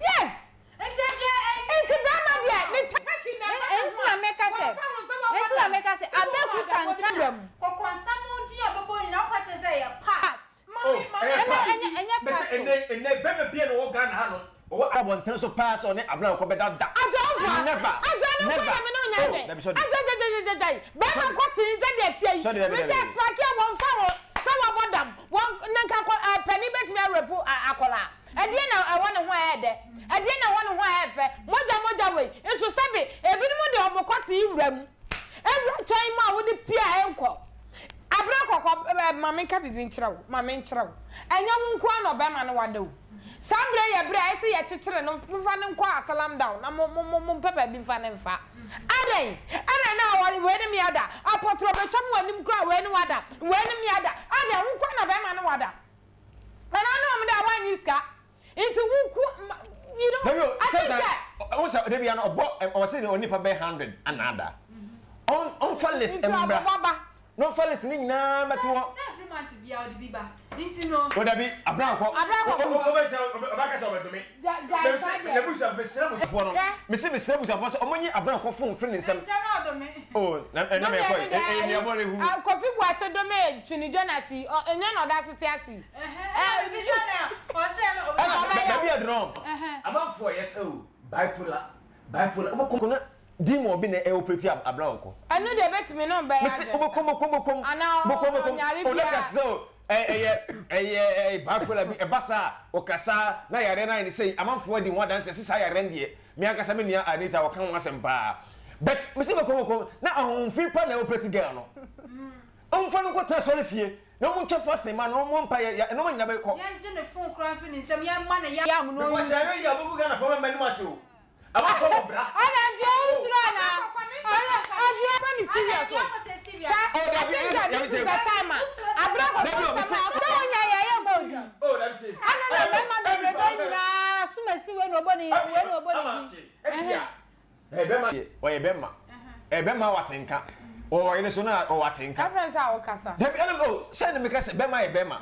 Yes! Nti ɛdeɛ ɛnyɛ. Nti bɛrima deɛ ne turkey na ɛba ne Nti ho na a, meka sɛ, wɔmfa ho sɛ wɔabɔ nti na dam, meka sɛ, sɛ wɔwɔ Abeku adabɔ ne Santana, wura mu. kɔkɔnsa mu din a ɔbɛbɔ nyinaa wopɛ kyerɛ sɛ ɛyɛ past. Oh, ɛyɛ Ɛnɛ past. ɛnyɛ ɛnyɛ Mese past o. ɛnɛ ɛnɛ bɛrima bia na ɔwɔ Ghana ha no ɔwɔ abɔnten so paa sɛ ɔne abena ɔkɔ bɛda da. Agya wo boa. Never. Agya no Never. nkɔ na me ne wo nyɛ Oh, adwen. dabi sɔde. Agya gyagyagyagyagyae. Bɛrima Sɔde. nkɔ tee sɛ deɛ ɛteɛ yi. Sɔde dabi Mese dabi dabi. Sparky a wɔmfa ho sɛ wabɔ dam. Wɔn na nka akɔ ɛɛ panin bɛtumi arepu akwadaa. Ɛdeɛn na ɛwɔ ne ho a ɛyɛ dɛ? Ɛdeɛn na ɛwɔ ne ho a ɛyɛ fɛ? Mogya mogya wei nso sɛbe ebinom de wɔn kɔ tee wura mu. Ewura twɛn mu a wode pue a ɛnkɔ. Abena kɔkɔ ɛ ma menka biribi nkyerɛ wo, ma menkyerɛ wo. Ɛnyɛ wo nko ara na ɔbarima ne wo ada o. Saa berɛ yi yɛ berɛ a ɛsɛ yɛkyekyere no, momfa no nkɔ Asalam down na mo mo mo mompɛ baabi mfa no mfa. Adɛn? Ɛna na wɔ wei ne me ada. Apɔtorɔ bɛtwa mo anim koraa wei ne wo ada, wei ne me ada. Adɛn, wo nko ara na barima ne wo ada? Ɛna ne wɔn da a woannye sika. Nti wo nko ma you know, Dabi o, I think sɛ sɛ. sɛ ɔwɔ sɛ dabi ano ɔbɔ ɔwɔ sɛ onipa bɛyɛ hundred anaada. Ɔnfa list Nti mmra. ɔbɛbɔ ba. Na ɔnfa list ne nyinaa mmɛto hɔ. Sɛ every month biara ɔde bi ba. Nti no. O dabi, abena nkɔ. Abena nkɔ. Ɔbɛka sɛ ɔbɛdome. Gyae saa deɛ. Mesrɛ abusuafoɔ no. Mese mesrɛ abusuafoɔ sɛ ɔmo nyi abena nkɔ phone mfiri ne nsam. Nkyɛ na ɔdome. Oh, na ɛna mɛ kɔ yi. Ɛyɛ nea bɔ ne hu. Kofi Boakye dome Twene Jonas yi, ɛnyɛ na ɔda so te ase yi. Ɛna bisa na ɔsɛ no Ɛna baabi aduro. Amanfoɔ yɛ sɛ o bipolar bipolar wobɛkɔ na demon bi na ɛ operate abena nkɔ. Ɛno deɛ ɛbɛtumi ne ɔbɛyɛ Mese wobɛkɔ bɛkɔ bɛkɔ Anaa bɛkɔ bɛkɔ ɔnyare ɔna biara. ka sɛ o ɛyɛ ɛyɛ ɛyɛ bipolar bi ɛba saa ɔkasa na yareɛ no ayɛ ne sɛ amanfoɔ adi ho adanseɛ sɛ saa yareɛ no deɛ me ankasa me nua Anita ɔka ho asɛm paa but mese bɛkɔ bɛkɔ na ahonhomfi pa na ɛ operate girl no ɔmfa no nkɔtena sɔre fie na ɔmo ntwa fasting ma no ɔmo mpa yɛ ɛnɔma nyina bɛkɔ. Yɛngye ne phone koraa mfiri ne nsam yɛmma no yam na Because ɔnuse. yɛayɛ yie a ɔbɛgu Ghanafoɔ mɛma anim ase o. Amanfoɔ wɔ bra. Ana nti owu suro ana? Adwoa fa ne serious o. Oh Hwɛ, I dabi think that this is the time a abira Dabi kɔkɔ o mese. nsɛm a Sɛ wonya yɛ yɛ mma odi. Oh dabi. Adɛn na mmarima bebrebe nyinaa asomasi wei na ɔbɔ ne wei na ɔbɔ ne din? Ɛhɛn. Ɛyɛ bɛma deɛ ɔyɛ bɛma. Ɛyɛ bɛma wɔ atenka. Ɔwɔ ɔyere so na ɔwɔ atenka. Afɛn sɛ a wokasa. Dabi ɛna o sɛ na meka sɛ bɛma yɛ bɛma.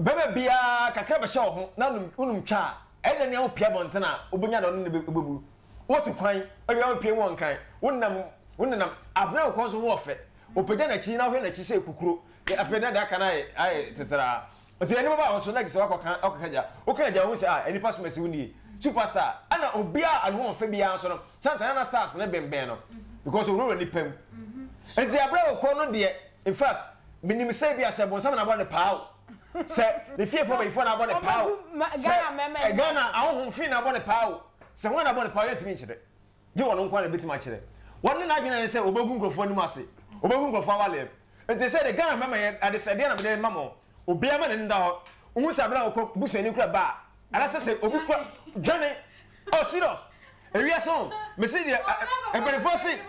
Bɛma biara kakra bɛhyɛ wo ho na wonum twa a ɛyɛ dɛ nea wopia abɔnten a wobɛnya deɛ ɔne no bɛbu. Wotu kwan awia wopie wɔ nkran wonam wonenam abena wo kɔn so ho ɔfɛ. Ɔpagya n'akyi na wohwɛ n'akyi sɛ kukuro afei na deɛ aka no ayɛ ayɛ tetraa. Nti ɛne bɛba wo so na gyesɛ wakɔka wakɔka gya. Woka gya wohu sɛ ah nnipa som asi wo nie. Superstar. Ɛna obiara a ne ho ɔfɛ biara nso no sometimes na stars no bɛnbɛn no because owurawura nnipa mu. Nti aberɛ a ɔkɔ no deɛ in fact menim sɛ ebia sɛ bonsam na abɔ no paa o, sɛ ne fiefoɔ abayifoɔ na abɔ no paa o, sɛ Ghana ahonhom fi na abɔ no paa o, sɛ hwan na abɔ no paa o yɛntumi nkyerɛ. Gye wɔn nko ara na ebetumi akyerɛ. Wɔn ne n'adwene ne sɛ wɔbɛgu nkurɔfoɔ anim ase, wɔbɛgu nkurɔfoɔ awaleɛ. Nti sɛ de Ghana mmarima yɛ adesrɛdeɛ na mede rema mo, obiara ma n'ani nda hɔ. Wohu sɛ abere a wokɔ busuani kura ba a, anaasɛ sɛ obi kura dwane. Oh serious. Ewiase ho, mese deɛ mpanimfoɔ se,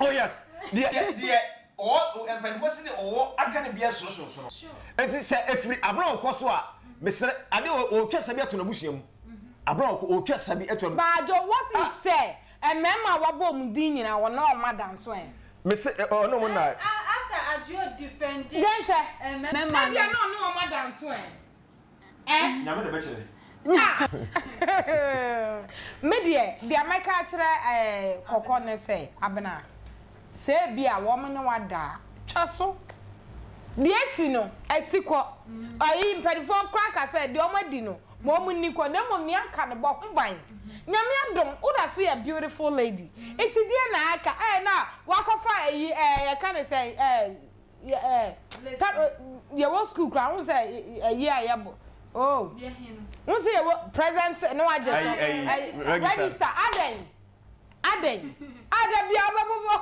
oh yes, deɛ deɛ ɔwɔ mpanimfoɔ se deɛ ɔwɔ aka ne bia sorosorosono. Nti sɛ efiri abere a wokɔ so a, mesrɛ ade ɔretwa sa bi ato n'abusua mu. Abere a ɔretwa sa bi ato. Baajo what if sɛ mmarima a wabɔ wɔn din nyinaa wɔne wɔn ada nso ɛ? Mese ɔne wɔn nna. Asɛ Adjo defendi Yɛnhwɛ. mmarima no. Ebia na ɔne wɔn ada nso ɛ? Ɛ? Nyame na ɛbɛkyerɛ. Ah! Me deɛ, deɛ mɛka akyerɛ ɛɛ Kɔkɔ ne sɛ, Abena, sɛ ebia wɔn ne wo ada a, twa so. Deɛ asi no, asi kɔ. Ayi, mpanimfoɔ koraa ka sɛ, deɛ wɔadi no, ma wɔn nni kɔ, na mmom nea aka no, bɔ ho ban. Nyame adom, woda so yɛ beautiful lady. Nti deɛn na aka? Ɛɛ, na wakɔfa ayi, ɛɛ, yɛka no sɛn, ɛɛ, ɛɛ, ta, yɛwɔ school koraa, wohu sɛ ayi a yɛbɔ, oh, wohu sɛ yɛwɔ present na wagye so, register, adɛn? Adɛn? A da biara wobɛbobɔ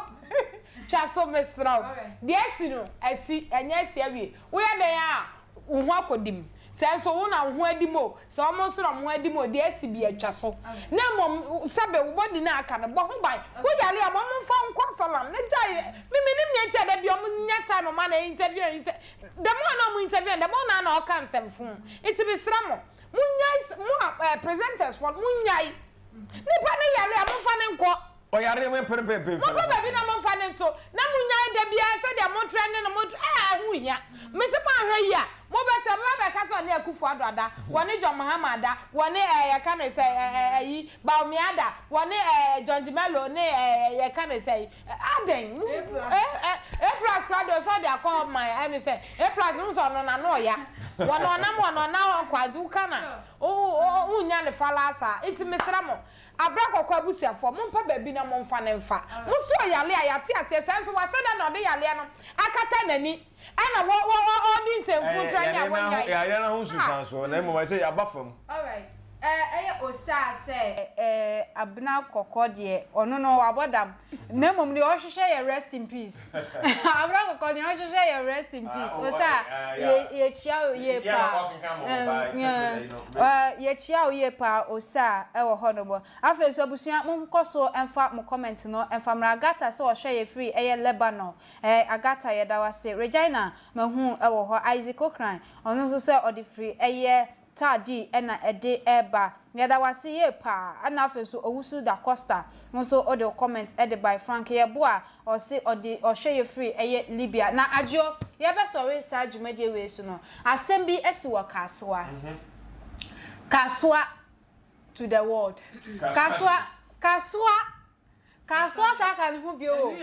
twa so mesrɛ wo. Deɛ asi no asi, ɛnyɛ asi awie. Woyɛ dɛn a wo ho akɔdi mu. Sɛ nso wo na wo ho adi mu o, sɛ wɔn nso na wɔn ho adi mu o, deɛ asi biara twa so. Na mmom sɛbe wo body no a aka no, bɔ ho ban. Wo yare a, ma wɔmfa wo nkɔ asylum na gyae. Me mennim nea nti a da biara wɔnya time ma no interview inter the more na wɔn interview no, the more na na ɔka nsɛmfo. Nti mesrɛ mo, monnyae mo a presenters foɔ no, monnyae. Nipa no yare a, momfa no nkɔ. Ɔyare mo mpere mpere mpere. Monkɔ baabi na momfa no nto, na monnyae da biara sɛdeɛ mo trɛnde no, mo trɛ, ɛɛ, ɛho nhia. Mese moanhwɛ yie a, mobɛte, ɔbɛba abɛka sɛ ɔne Akufo Addo ada, wɔne John Mahama ada, wɔne ɛɛ, yɛka no sɛ, ɛɛ, ɛɛ, ayi, Bawumia ada, wɔne ɛɛ, John Dumelo ne ɛɛ, yɛka no sɛ, adɛn, mo, ɛɛ, ɛɛ, A plus koraa deɛ ɔsɛ ɔde akɔ hɔ ma, ɛɛ, me sɛ, A plus, wohu sɛ ɔno n'ano ɔya, wɔn ɔnam hɔ no, ɔnam hɔ kwa, nti woka no a. Wonnya no falaa saa. Nti mesrɛ mo, Abra Kɔkɔɔ abusuafoɔ, mompɛ baabi na momfa no mfa. Mo so ɔyare a, yɛate aseɛ sɛ nso wahyɛ da na ɔde yareɛ no akata n'ani ɛna wɔ wɔ wɔ ɔredi nsɛmfunu tra ne a wɔnnyae. Yareɛ no ho nsunsuansoɔ, na mmom ɛsɛ yɛaba fam. Alright, ɛyɛ osaa sɛ Abena Kɔkɔɔ deɛ ɔno no wabɔ dam. Na mmom deɛ ɔhwehwɛ yɛ rest in peace. Abena kɔkɔ deɛ ɔhwehwɛ yɛ rest in peace. Osa yɛkyia wo yie paa. Yɛkyia wo yie paa Osa ɛwɔ hɔ nom. Afei nso abusua monkɔ so mfa mo comment no mfa mmra. Agatha sɛ ɔhwɛ yɛ firi ɛyɛ Lebanon. Agatha yɛda wo ase. Regina mahu ɛwɔ hɔ. Isaac Okran ɔno nso sɛ ɔde firi ɛyɛ Taa dii ɛna ɛde ɛɛba. Yɛda wo ase yie paa. Ɛna afei nso Owusu Da Costa nso ode wo comment ɛde bae. Frank Yeboah ɔse ɔde ɔhwɛ yɛ firi ɛyɛ Libya. Na Adjo yɛbɛ sɔre saa dwumadie wei so no asɛm bi asi wɔ Kasoa. Kasoa to the world. Kasoa Kasoa Kasoa saa ka ne ho bio o.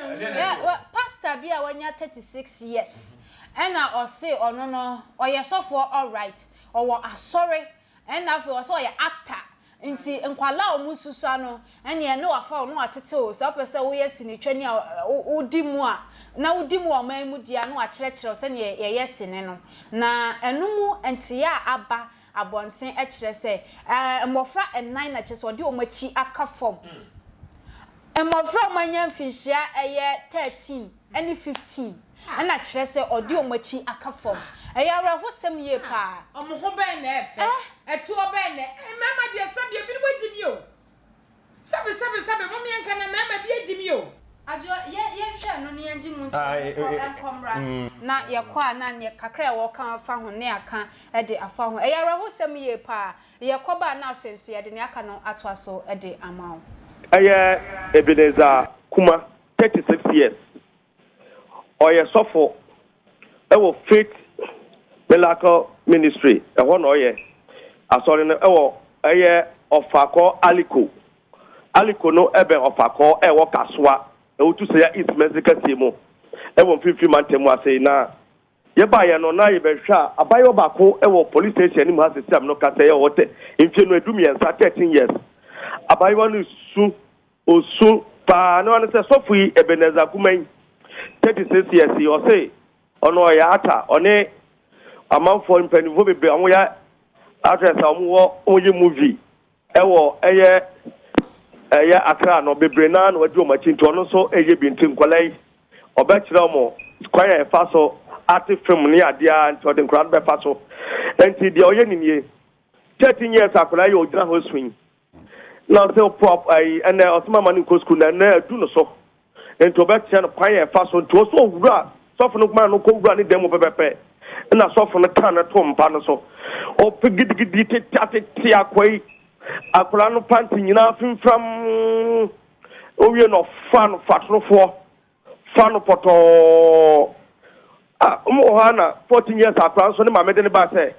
Pastor bi a wanya 36 years ɛna ɔse ɔno no ɔyɛ sɔfoɔ alright, ɔwɔ asɔre ɛna afei ɔse ɔyɛ actor nti nkwalaa a ɔmo susua no ɛneɛ ne wafa wo na watete wo sɛ wopɛ sɛ woyɛ sinitwani a wodi mu a na wodi mu wɔ ɔman mu deɛ a na wakyerɛkyerɛ wo sɛdeɛ yɛyɛ sini no na ɛno mu nteɛ a aba abɔnten kyerɛ sɛ mmɔfra nnan na kyerɛ sɛ ɔde wɔn akyi aka fam. Mmɔfra a wɔanya mfinhyia ɛyɛ 13 ne 15 na kyerɛ sɛ ɔde wɔn akyi aka fam. Ɛyɛ awerɛhosɛm yie paa. Wɔn ho bɛn na ɛfɛ? Ɛtoɔ bɛn na Mmarima deɛ sɛbi ebinom agye mi o. Sɛbi sɛbi sɛbi mom yɛnka na mmarima bi agye mi o. Adwoa, yɛ yɛnhwɛ ɛno na yɛn. yɛngye mu nkyerɛmu nkɔ nkɔ mmra na yɛkɔ a na neɛ kakra a ɛwɔ ka fa ho ne aka de afa ho. Ɛyɛ awerɛhosɛm yie paa. Yɛkɔ ba a na afei nso yɛde nea aka no atoa so de ama wo. Ɛyɛ Ebenezer Kuma, 36 years. Ɔyɛ sɔfo wɔ Faith Miracle Ministry, ɛhɔ na ɔyɛ asɔre no wɔ ɛyɛ Ɔfakɔ Aliko. Aliko no bɛn Ɔfakɔ ɛwɔ Kasoa, ɛwɔ Tuseya East Mansin kɛseɛ mu ɛwɔ Mfimfini Mantam mu ase. Na yɛbaeɛ no na yɛbɛhwɛ a abayewa baako wɔ police station anim ha sisi a me no kasa yi ɔwɔ tɛ mfie no 13, 13 years. Abayewa no su Osu paa ne ɔne sɛ sɔfo yi Ebenezer Kumah yi 36 years yi ɔse ɔno ɔyɛ actor ɔne amanfoɔ mpanyinfoɔ bebree ɔmo yɛ actress a ɔmo wɔ ɔmo yɛ movie ɛwɔ ɛyɛ ɛyɛ Accra no bebree naa na wadi ɔmo akyi nti ɔno nso ɛyɛ bi nti nkɔla yi ɔbɛkyerɛ ɔmo kwan a ɛfa so ate film ne adeɛ a nti ɔde nkɔla no bɛfa so nti deɛ ɔyɛ ne nie 13 years akɔla yi ɔgyina hɔ su yi Na ɔsɛ ɔpo ayi ɛnɛ ɔsɛ mama no nkɔ sukuu na ɛnɛ adu no so nti ɔbɛkyerɛ no kwan a ɛfa so nti ɔsɛ owura sɔfo no kuma no kɔ wura ne dan mu pɛpɛpɛ ɛna sɔfo no kaa no to mpa no so ɔpɛ gidigidi tete atete akwa yi akwadaa no panti nyinaa fimfram owie na ɔfa no fatorofoɔ fa no pɔtɔɔ a wɔn wɔ hɔ a na 14 years akwadaa nso ne maame de ne ba sɛ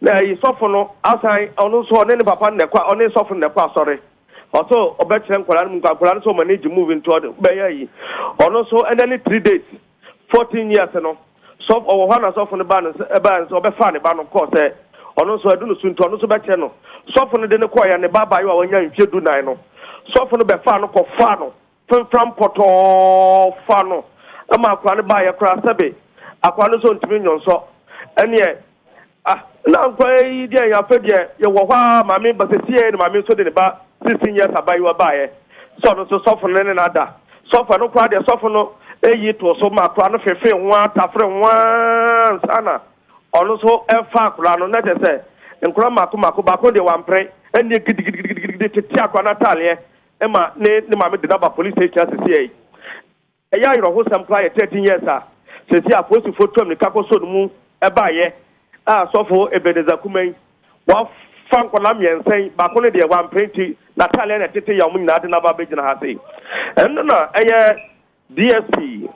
Na ayi sɔfo no asan ɔno nso ɔne ne papa no na ɛkɔ ɔne sɔfo no na ɛkɔ asɔre. Ɔsɛ ɔbɛkyerɛ nkwadaa no mu nkwadaa no sɛ wɔn ani gye movie nti ɔde bɛyɛ ayi. Ɔno nso ɛnɛ ne 3 days 14 years no sɔfo ɔwɔ hɔ na sɔfo no ba no ɛbaa nso ɔbɛfa ne ba no kɔɔ sɛ ɔno nso ɛdu no so nti ɔno nso bɛkyerɛ no. Sɔfo no de no kɔɔ yɛ ne ba abaayewa a wanya mfie 14 no sɔfo no bɛfaa no kɔfaa no Fimfram pɔtɔɔ fa no ma akwadaa no baeɛ koraa sɛbe akwadaa no nso ntumi nnwonsɔ ɛneɛ ah na nkwadaa yi deɛ yɛn afɛ deɛ yɛwɔ hɔ a maame ba sɛsie na maame nso de ne ba 16 years abayewa baeɛ sɛ ɔno nso sɔfo no ne no ada sɔfo ɛno koraa deɛ sɔfo no eyi too so ma akwadaa no fefe ho a tafere ho a nsa na ɔno nso ɛfa akwadaa no na kyerɛ sɛ nkwadaa mako mako baako deɛ wampere ɛneɛ gidigidigidi tete akwadaa no ataaleɛ ma ne ne maame de no aba police station sesei yi. Ɛyɛ ayerɛhosɛm koraa yɛ 13 years a sesei apolisifoɔ tu amirika kɔsɔɔ no mu baeɛ a sɔfo Ebenezer Kumah yi wafa nkwadaa mmiɛnsa yi baako no deɛ wampere nti n'atadeɛ na ɛtete yɛ wɔn nyinaa de no aba abɛgyina ha sei. Ɛno na ɛyɛ DSP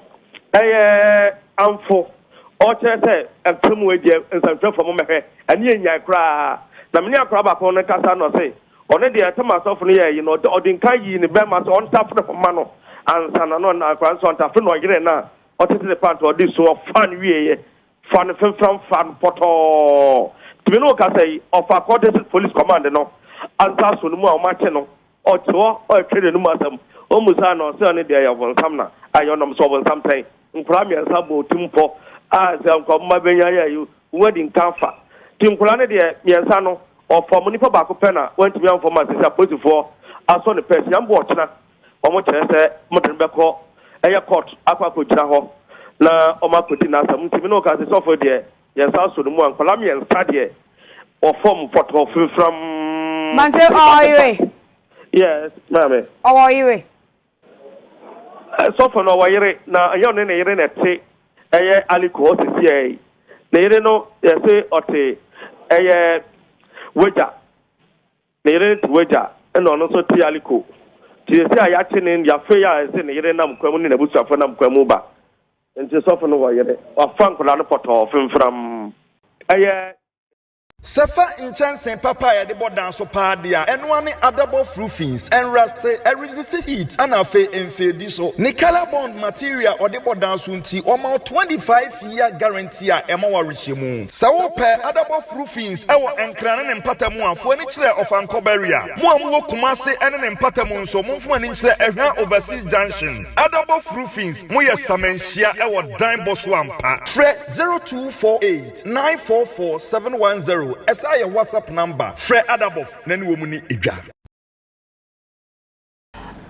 ɛyɛ amfo ɔkyerɛ sɛ ɛsɛm wei deɛ nsɛntwerɛfoɔ mo mɛhwɛ ɛne yɛ nyae koraa na mene akora baako no kasa na ɔse ɔno deɛ ɛtɛm asɔfo no yɛɛ yi no ɔde nka yii ne bɛrima sɛ ɔntafere ho ma no ansa na no akora nso ɔntafere na ɔyere no a ɔtete ne pant ɔde su ɔfa no wieɛ fa no femfram fa no pɔtɔɔ tumi ne wo kasa yi ɔfa kɔ district police command no ansa so no mu a ɔmakye no Ɔte hɔ ɔretwe n'anom asɛm. Ɔmmusaa no, ɔse ɔno deɛ ɛyɛ ɔbonsam na ayɛ ɔnam so ɔbonsam sɛn? Nkwadaa mmiɛnsa bɔ otim pɔ a sɛ nka ɔmma bɛnya yɛ ayi wɔadi nka afa. Nti nkwadaa no deɛ mmiɛnsa no ɔfam nipa baako pɛ na wantumi amfam a seesei apolisifoɔ asɔ no pɛs. Nyame boa ɔkyena wɔn kyerɛ sɛ wɔde no bɛkɔ ɛyɛ court akɔ akɔgyina hɔ na wɔn akɔdi n'asɛm. Nti me ne wo ka sɛ sɔfo deɛ Yɛn nsa asɔ no mu a, nkwadaa mmiɛnsa deɛ wɔfam pɔtɔ fimfram. Mante ɔwɔ yere? Yes, maame. Ɔwɔ yere? Sɔfo no ɔwɔ yere na ɛnyɛ ɔne ne yere na ɛte ɛyɛ aliko hɔ sisiɛ yi. Ne yere no yɛse ɔte ɛyɛ wagya. Ne yere no te wagya ɛna ɔno nso te aliko. Nti yɛse a yɛakye ne yɛafei a ɛse ne yere nam kwan mu ne n'abusuafo nam kwan mu ba. Nti sɔfo no wɔ yere. Wafa nkwadaa no pɔtɔɔ femfram. Ɛyɛ. Sɛ fa nkyɛnsee papa a yɛde bɔ dan so paa de a, ɛno ara ne adabɔf roofings, ɛnraste, ɛresiste heat ɛna afei ɛmfeedi so. Ne colour bond material a ɔde bɔ dan so nti, wɔma wo 25 year guarantee a ɛma wo awerehyɛmu. Sɛ wopɛ adabɔf roofings wɔ Nkran ne ne mpata mu a, fa w'ani kyerɛ Ɔfankɔ Barrier. Mo a mowɔ Kumase ne ne mpata mu nso, momfa mo ani nkyerɛ Ɛhwa Overseas Junction. Adabɔf Roofings, Moyɛ samanhyia wɔ dan bɔ so ampa. Frɛ 0248 944 710, ɛsan yɛ WhatsApp number. Frɛ Adabɔf na ne wɔn ni dwa.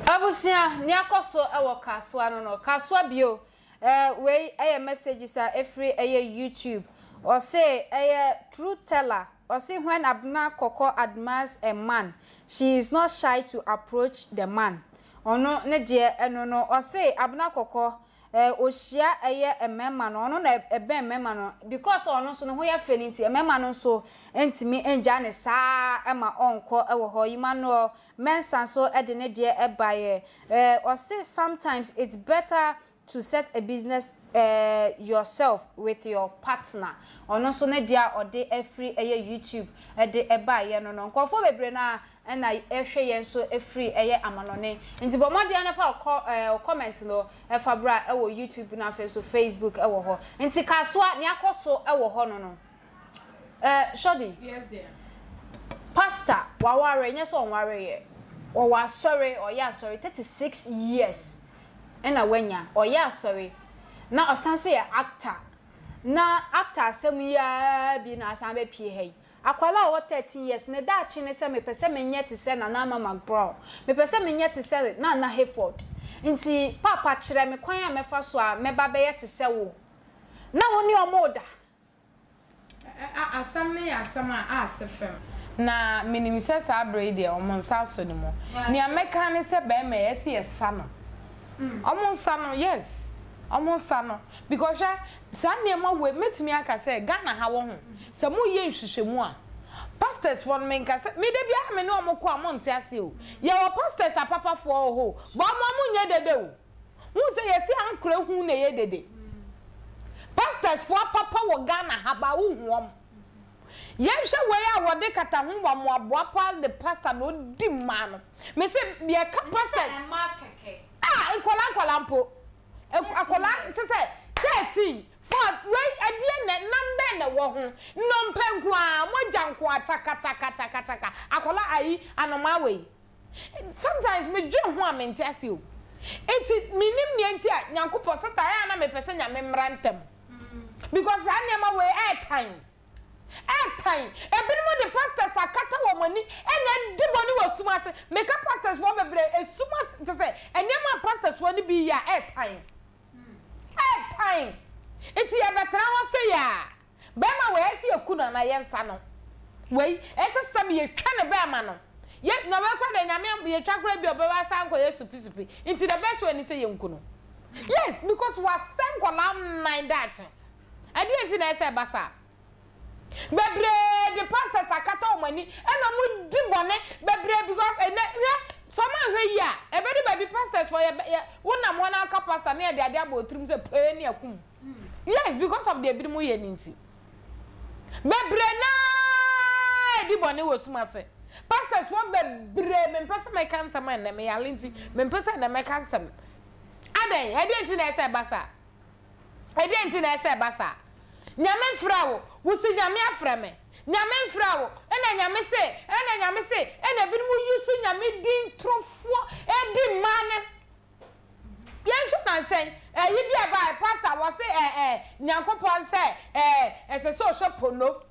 Abusua, nea akɔ so wɔ Kasoa no no, Kasoa bio, eh, wei yɛ messages a ɛfiri ɛyɛ YouTube. Ɔse ɛyɛ true teller, ɔse when Abena Kɔkɔ admires a man, she is not shy to approach the man. Ɔno ne deɛ ɛno no, ɔse Abena Kɔkɔ. Eh ɔhyia ɛyɛ mmarima no, ɔno na ɛbɛn mmarima no because ɔno nso ne ho yɛ fɛ no nti mmarima no nso ntumi ngyaa no saa ma ɔnkɔ wɔ hɔ. Emmanuel Mensah nso de ne deɛ baeɛ. Eh ɔse sometimes it's better to set a business eh yourself with your partner. Ɔno nso ne deɛ a ɔde afiri ɛyɛ YouTube de baeɛ no no. Nkurɔfoɔ bebree no ara na ɛhwɛ yɛn nso firi ɛyɛ amanɔne. Nti bɔ mmɔden ara na fa wo comment no fa bra ɛwɔ YouTube na afei nso Facebook ɛwɔ hɔ. Nti kasoa nea akɔ so ɛwɔ hɔ no no. Eh Shorty. Yes dear. Pastor waware nyɛ sɛ ɔnware yɛ. Ɔwɔ asɔre ɔyɛ asɔre 36 years ɛna wanya ɔyɛ asɔre na ɔsan nso yɛ actor na actor asɛm yi ara bi na asan abɛpie ha yi. Akwadaa a ɔwɔ 13 years, ne daakye ne sɛ mepɛ sɛ menyɛ te sɛ Nana Ama McBrown, mepɛ sɛ menyɛ te sɛ Nana Hayford. Nti Paapa kyerɛ me kwan a mɛfa so a mɛba abɛyɛ te sɛ wo. Na wo ne wɔn reda. Asɛm no yɛ asɛm a ase fam. Na menim sɛ saa berɛ yi deɛ wɔn nsa asɔ ne mu. Nea mɛka ne sɛ barima yi ɛsɛ yɛsa no. Wɔn nsa no, yes, wɔn nsa no. Because hwɛ, saa nneɛma wei, mɛtumi aka sɛ Ghana ha wɔ ho, sɛ moyɛ nhwehwɛmu a, pastors foɔ no menka sɛ, me da biara me ne wɔn ko a monte aseɛ o. Yɛwɔ pastors apapafoɔ wɔ hɔ o, but wɔn wɔn nyɛ dede o. Wohu sɛ yɛse ankorɛ hu na ɛyɛ dede. Pastors foɔ apapa wɔ Ghana ha but wonhu wɔn. Yɛnhwɛ wei a wɔde kata ho wɔ amoaboa paa de pastor na ɔdi mmaa no. Mese yɛka pastors. Ɛnyɛ sɛ mmaa kɛkɛ. Ah nkwadaa nkwadaa mpo. Akwadaa kyɛ sɛ 13, 4 wei ɛdeɛ na nam bɛn na ɛwɔ ho? Nnompe nko ara, mogya nko ara kyakakyakakyakakyaka. Akwadaa ayi anomaa wei. Sometimes me dwen ho a mente ase o. Nti mennim nea nti a Nyankopɔn satan ɛyɛ a na mepɛ sɛ Nyame mmra ntɛm. Because saa nneɛma wei ɛɛtan. Ɛɛtan. Ebinom de pastors akata wɔn ani ɛna adi bɔne wɔ sum ase. Meka pastors foɔ bebree esum ase kyerɛ sɛ nneɛma a pastors foɔ no bi yɛ a ɛɛtan. Ɛɛtan. Nti yɛbɛtena hɔ sei a. Bɛɛma wei ɛsɛ yɛ ku no anaa yɛ nsa no wei ɛsɛ sɛbi yɛ twa ne bɛɛma no yɛ na wei kora deɛ nyame yɛ twa kora bi ɔbɛba asan akɔ yɛ supi supi nti the best way ne sɛ yɛ nku no yes because wasɛ nkɔlaa nnan daakye ɛdeɛ nti na ɛsɛ ɛba saa bebree de pastors akata wɔn ani ɛna wɔn di bɔne bebree because ɛnɛ hwɛ sɛ wɔn anhwɛ yie a ɛbɛdu baabi pastors fɔ yɛ yɛ wonam hɔ na aka pastor ne yɛde adeɛ abɔ otirim sɛ pee ne akum. Yes because of deɛ ebinom yɛ no nti. Bebree naa di bɔne wɔ sum ase. Pastors foɔ bebree mempɛ sɛ mɛka nsɛm a ɛnɛ meyare nti mempɛ sɛ ɛnɛ mɛka nsɛm. Adɛn? Ɛdeɛn nti na ɛsɛ ɛba saa? Ɛdeɛn nti na ɛsɛ ɛba saa? Nyame mfrɛ wo, wo si Nyame afrɛ me. Nyame mfrɛ wo, ɛna Nyame se, ɛna Nyame se, ɛna ebinom use Nyame din torofoɔ ɛdi mmaa no. Yɛnhwɛ nnansa yi ɛyi bi a ɛbaeɛ, pastor wɔse ɛ ɛ Nyankopɔn sɛ ɛ ɛsɛ sɛ ɔhwɛ pono.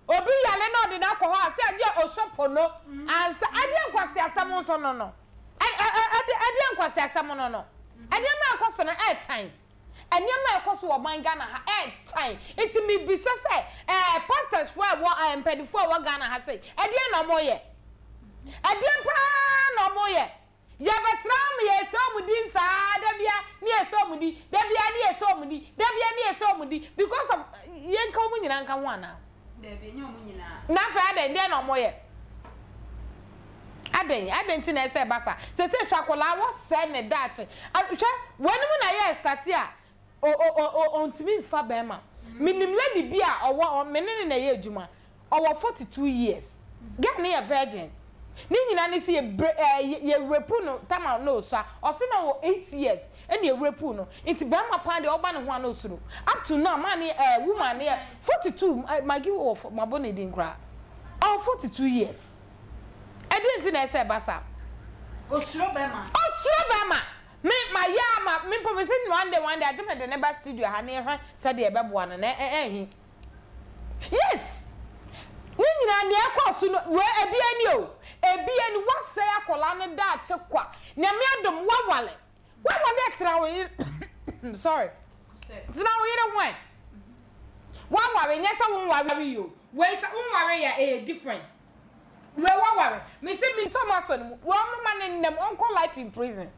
Obi yare na ɔde no akɔ hɔ a sɛ ɛdeɛ ɔhwɛ pono ansa ɛdeɛ nkwaseasɛm nso no no ɛ ɛ ɛ ɛdeɛ nkwaseasɛm no no ɛnneɛma a ɛkɔ so no ɛɛtan ɛnneɛma a ɛkɔ so wɔ ɔman Ghana ha ɛɛtan nti mebisa sɛ ɛɛ pastors foɔ a ɛwɔ ɛɛ mpanimfoɔ a ɛwɔ Ghana ha sei ɛdeɛn na wɔyɛ ɛdeɛn paa na wɔyɛ. Yɛbɛtra hɔ ma yɛasɛ wɔn din saa da bia ne yɛsɛ wɔn din, da bia ne yɛsɛ wɔn din, da bia ne yɛsɛ wɔn din because of yɛnka wɔn nyinaa nka ho anaa? Dabi, ɛnyɛ wɔn nyinaa. Na afei adɛn, deɛn na wɔyɛ? Adɛn, adɛn nti na ɛsɛ ɛba saa? Sɛsɛ hwɛ akwadaa wɔsɛe ne daakye. Hwɛ, wɔn mu na yɛ starte a, o o o o ɔntumi nfa bɛrima. Menim lady bi a ɔwɔ, me ne no na ɛyɛ adwuma. Ɔwɔ 42 years. Girl no yɛ virgin. Ne nyina ne se yɛ bre ɛɛ yɛ rape no time a na osua. Ɔse na ɔwɔ 8 years ɛna yɛ rape no. Nti barima paa deɛ ɔba ne ho a na osuro. Up to now man no yɛ ɛɛ woman no yɛ 42 Maggie wɔ mabɔ ne din koraa. Ɔwɔ 42 years. Ɛdeɛn nti na ɛsɛ ɛba saa? Osuro bɛrima. Osuro bɛrima. Me mayɛ ama me mpo mese one day one day agye mede ne ba studio ha na yɛhwɛ sɛdeɛ ɛbɛboa no na ɛnhi. Yes! Ne nyinaa nea ɛkɔɔ so no wei ebi ani o, ebi ani woasɛe akwadaa no daakye kwa. Nyame adom woawale, woawale a tena wo yere sorry, tena wo yere ho ɛ. Woaware nyɛ sɛ wonware yi o, wei sɛ wonware yɛ ɛyɛ different. Wei waware, mese me sɛ ɔmo asɔ ne mu, wei ɔmo ma ne nnam ɔnkɔ life in prison.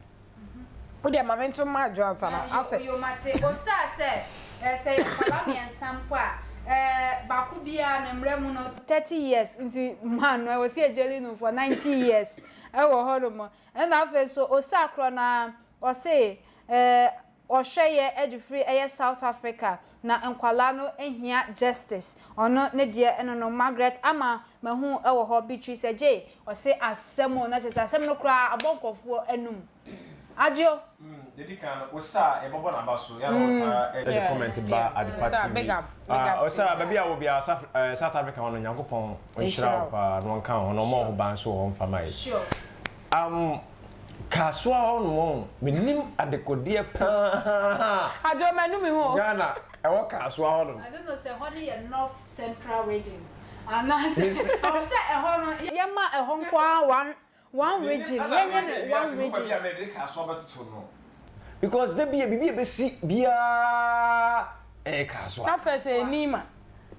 Wo deɛ ma me nto mma adwo ansa na asɛ. Yo mate. Osaa sɛ eh sɛ yɛ nkwadaa miɛnsa mpo a eh baako biara no mmra mu no 30 years nti man no ɛwɔ sɛ yɛ jaili no for 90 years ɛwɔ hɔ nom. Ɛna afei nso Osaa korɔ no ara ɔse eh ɔhwɛ yɛ de firi ɛyɛ South Africa na nkwadaa no hia justice ɔno ne deɛ ɛno no Margaret ama mahu ɛwɔ hɔ Beatrice Adjei ɔse asɛm o na kyerɛ sɛ asɛm no koraa abɔ nkurɔfoɔ anum. Adjo. Deɛ ɛdi kan no, Osa a yɛbɛbɔ n'aba so, yɛ a na ɔtaa de comment ba Adepa TV. Osa, baabi a wɔ biara, South Africa hɔ no, Nyankopɔn nhyira wo paa na ɔnka wo ho na ɔmmɔ wo ho ban nso wɔ hɔ mfa ma yɛ. Um, Kasoa hɔ nom ɔn, menim adekodeɛ paa. Adjo, m'anu me ho o. Ghana, ɛwɔ Kasoa hɔ nom. I don't know sɛ ɛhɔ no yɛ North Central Region anaasɛ, ɔwɔ sɛ ɛhɔ no yɛma ɛhɔ nko ara one One region, yɛnyɛ no one region. Because da bi a biribi a ɛbɛsi biara ɛyɛ Kasoa. Na fɛ sɛ Nima.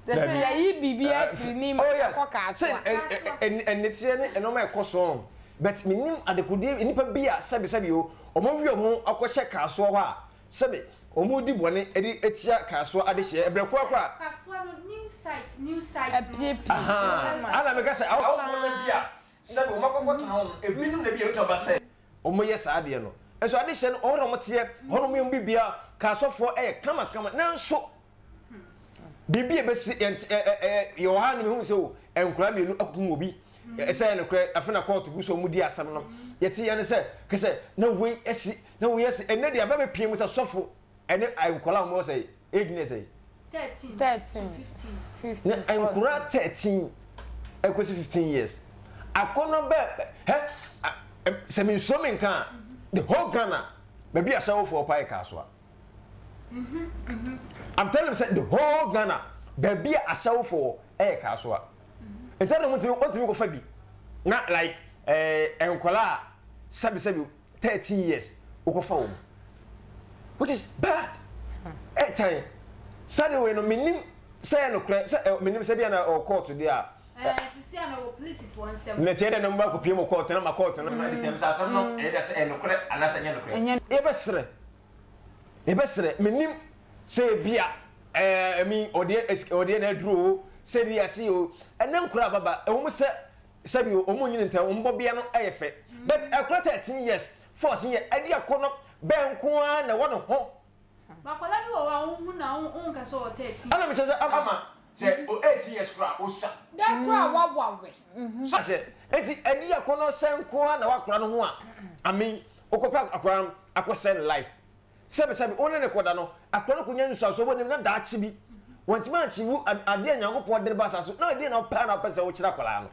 Te sɛ yɛyi biribi afiri Nima oh, yes. akɔ Kasoa. Sɛ ɛnneteɛ ne nneɛma ɛkɔ so but menim adekodeɛ nnipa bi a sɛbesɛbe o wɔn awi wɔn ho akɔhyɛ Kasoa hɔ a sɛbe wɔn di bɔne de atia Kasoa adehyeɛ ɛbrɛ koraa koraa. Kasoa no new site new site no. Apiepie so ama. Ana meka sɛ awofoɔ no bi a Sɛdeɛ wɔn akɔkɔtena hɔ no, ebinom na ebia ebetumi aba sɛ. Wɔyɛ saa adeɛ no. Nso adehyɛ no, wɔn na wɔteɛ, wɔn na wɔyɛ wɔn biribiara, ka asɔfoɔ yɛ kamakama, nanso biribi a ebesi yɛn ɛ ɛ ɛ yɛwɔ ha no mehu sɛ o nkwadaa mmienu akukum obi, ɛsɛ yɛ nokorɛ, afei na kɔɔto gu so wɔn di asɛm no, yɛte yɛn sɛ kɛsɛ na wei asi na wei asi, ɛnɛ deɛ aba bɛpie mu sɛ sɔfo ɛne nkwadaa a wɔn wɔ sɛ age ne sɛ. 13 13 to 15. 15 Na nkwadaa 13 ɛkɔsi 15 years akɔnɔ bɛ hɛ sɛ mi nsuo mi nka a the whole Ghana baabi ahyɛwofoɔ pa yɛ Kasoa I'm telling you sɛ the whole Ghana baabi a ahyɛwofoɔ ɛyɛ Kasoa nti ɛna wɔn ntumi wɔn ntumi kɔfa bi na like ɛɛ nkwadaa sɛbi sɛbi 13 years wokɔfa wɔn which is bad ɛtan sani wei no menim sɛ yɛ nokorɛ sɛ ɛ menim sɛ bia na ɔwɔ kɔɔto deɛ a. Ɛɛ sisi a na ɔwɔ polisifoɔ nsam. Na tiɛ dɛ na mo ba kɔ pie mu kɔɔto na ma kɔɔto no. Mm. Ɛdi tɛm sɛ asɛm no ɛyɛ dɛ sɛ ɛyɛ nokorɛ anaasɛ ɛnyɛ nokorɛ. Ɛnyɛ. Yɛbɛsrɛ yɛbɛsrɛ menim sɛ ebia ɛɛ ɛmi ɔdeɛ ɔdeɛ na aduro o sɛ bi ase o ɛnɛ nkora ababa ɛwɔ mu sɛ sɛbi o wɔn nyini ntɛm wɔn bɔbea no yɛ fɛ but ɛkora 13 years 14 years ɛde akɔnɔ bɛn nko ara na ɛwɔ ne ho. Akwadaa bi wɔ hɔ a wohu na wonka sɛ ɔwɔ 13. Ɛna mekyerɛ sɛ ama sɛ o 18 years koraa osua. Dɛn koraa wawawe. So aseɛ eti ɛde akɔnɔ sɛ nko ara na ɛwɔ akwadaa no ho a I mean wokɔpɛ akwadaa no akɔsɛe ne life. Sɛbesɛbe, wo ne no kɔda no, akora no konya nsusuansoɔ bɔne bi na daakye bi, wantumi ankyivu adeɛ a Nyankopɔn de no ba asase so, na ɛdeɛn na wopɛ a na wopɛ sɛ wokyerɛ akwadaa no?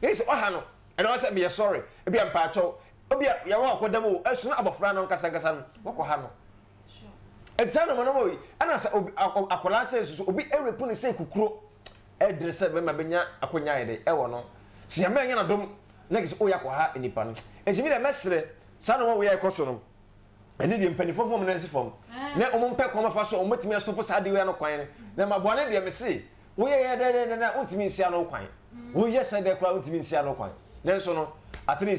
Yei sɛ ɔha no, ɛna ɔsɛ meyɛ sɔre, ebia mpaatwɔw, ebia yɛwɔ akɔda mu o, ɛso na abɔfra no ankasa ankasa no, wakɔha no. Ɛti saa nnoɔma nnoɔma wei, ɛna sɛ obi, akwadaa sɛ nso so, obi ɛrepu no sɛ kukuro, ɛdene sɛ bɛma bɛnya akonya ayɛ dɛ ɛwɔ no. Sɛ Nyame anyɛ n'adom, na kɛ sɛ woyɛ akɔha nipa no. Ɛnti me deɛ mɛsrɛ, saa nnoɔma wei a ɛkɔ so no, ɛne deɛ mpanimfoɔ fam nan si fam na wɔn mpɛ kwan bɛfa so wɔn bɛtumi asɔpo saa adeɛ ano kwan no na ma bɔne deɛ mese woyɛ yɛ dɛ dɛ dɛ wontumi nsi ano kwan woyɛ sɛ dɛ koraa wontumi nsi ano kwan nanso no at least.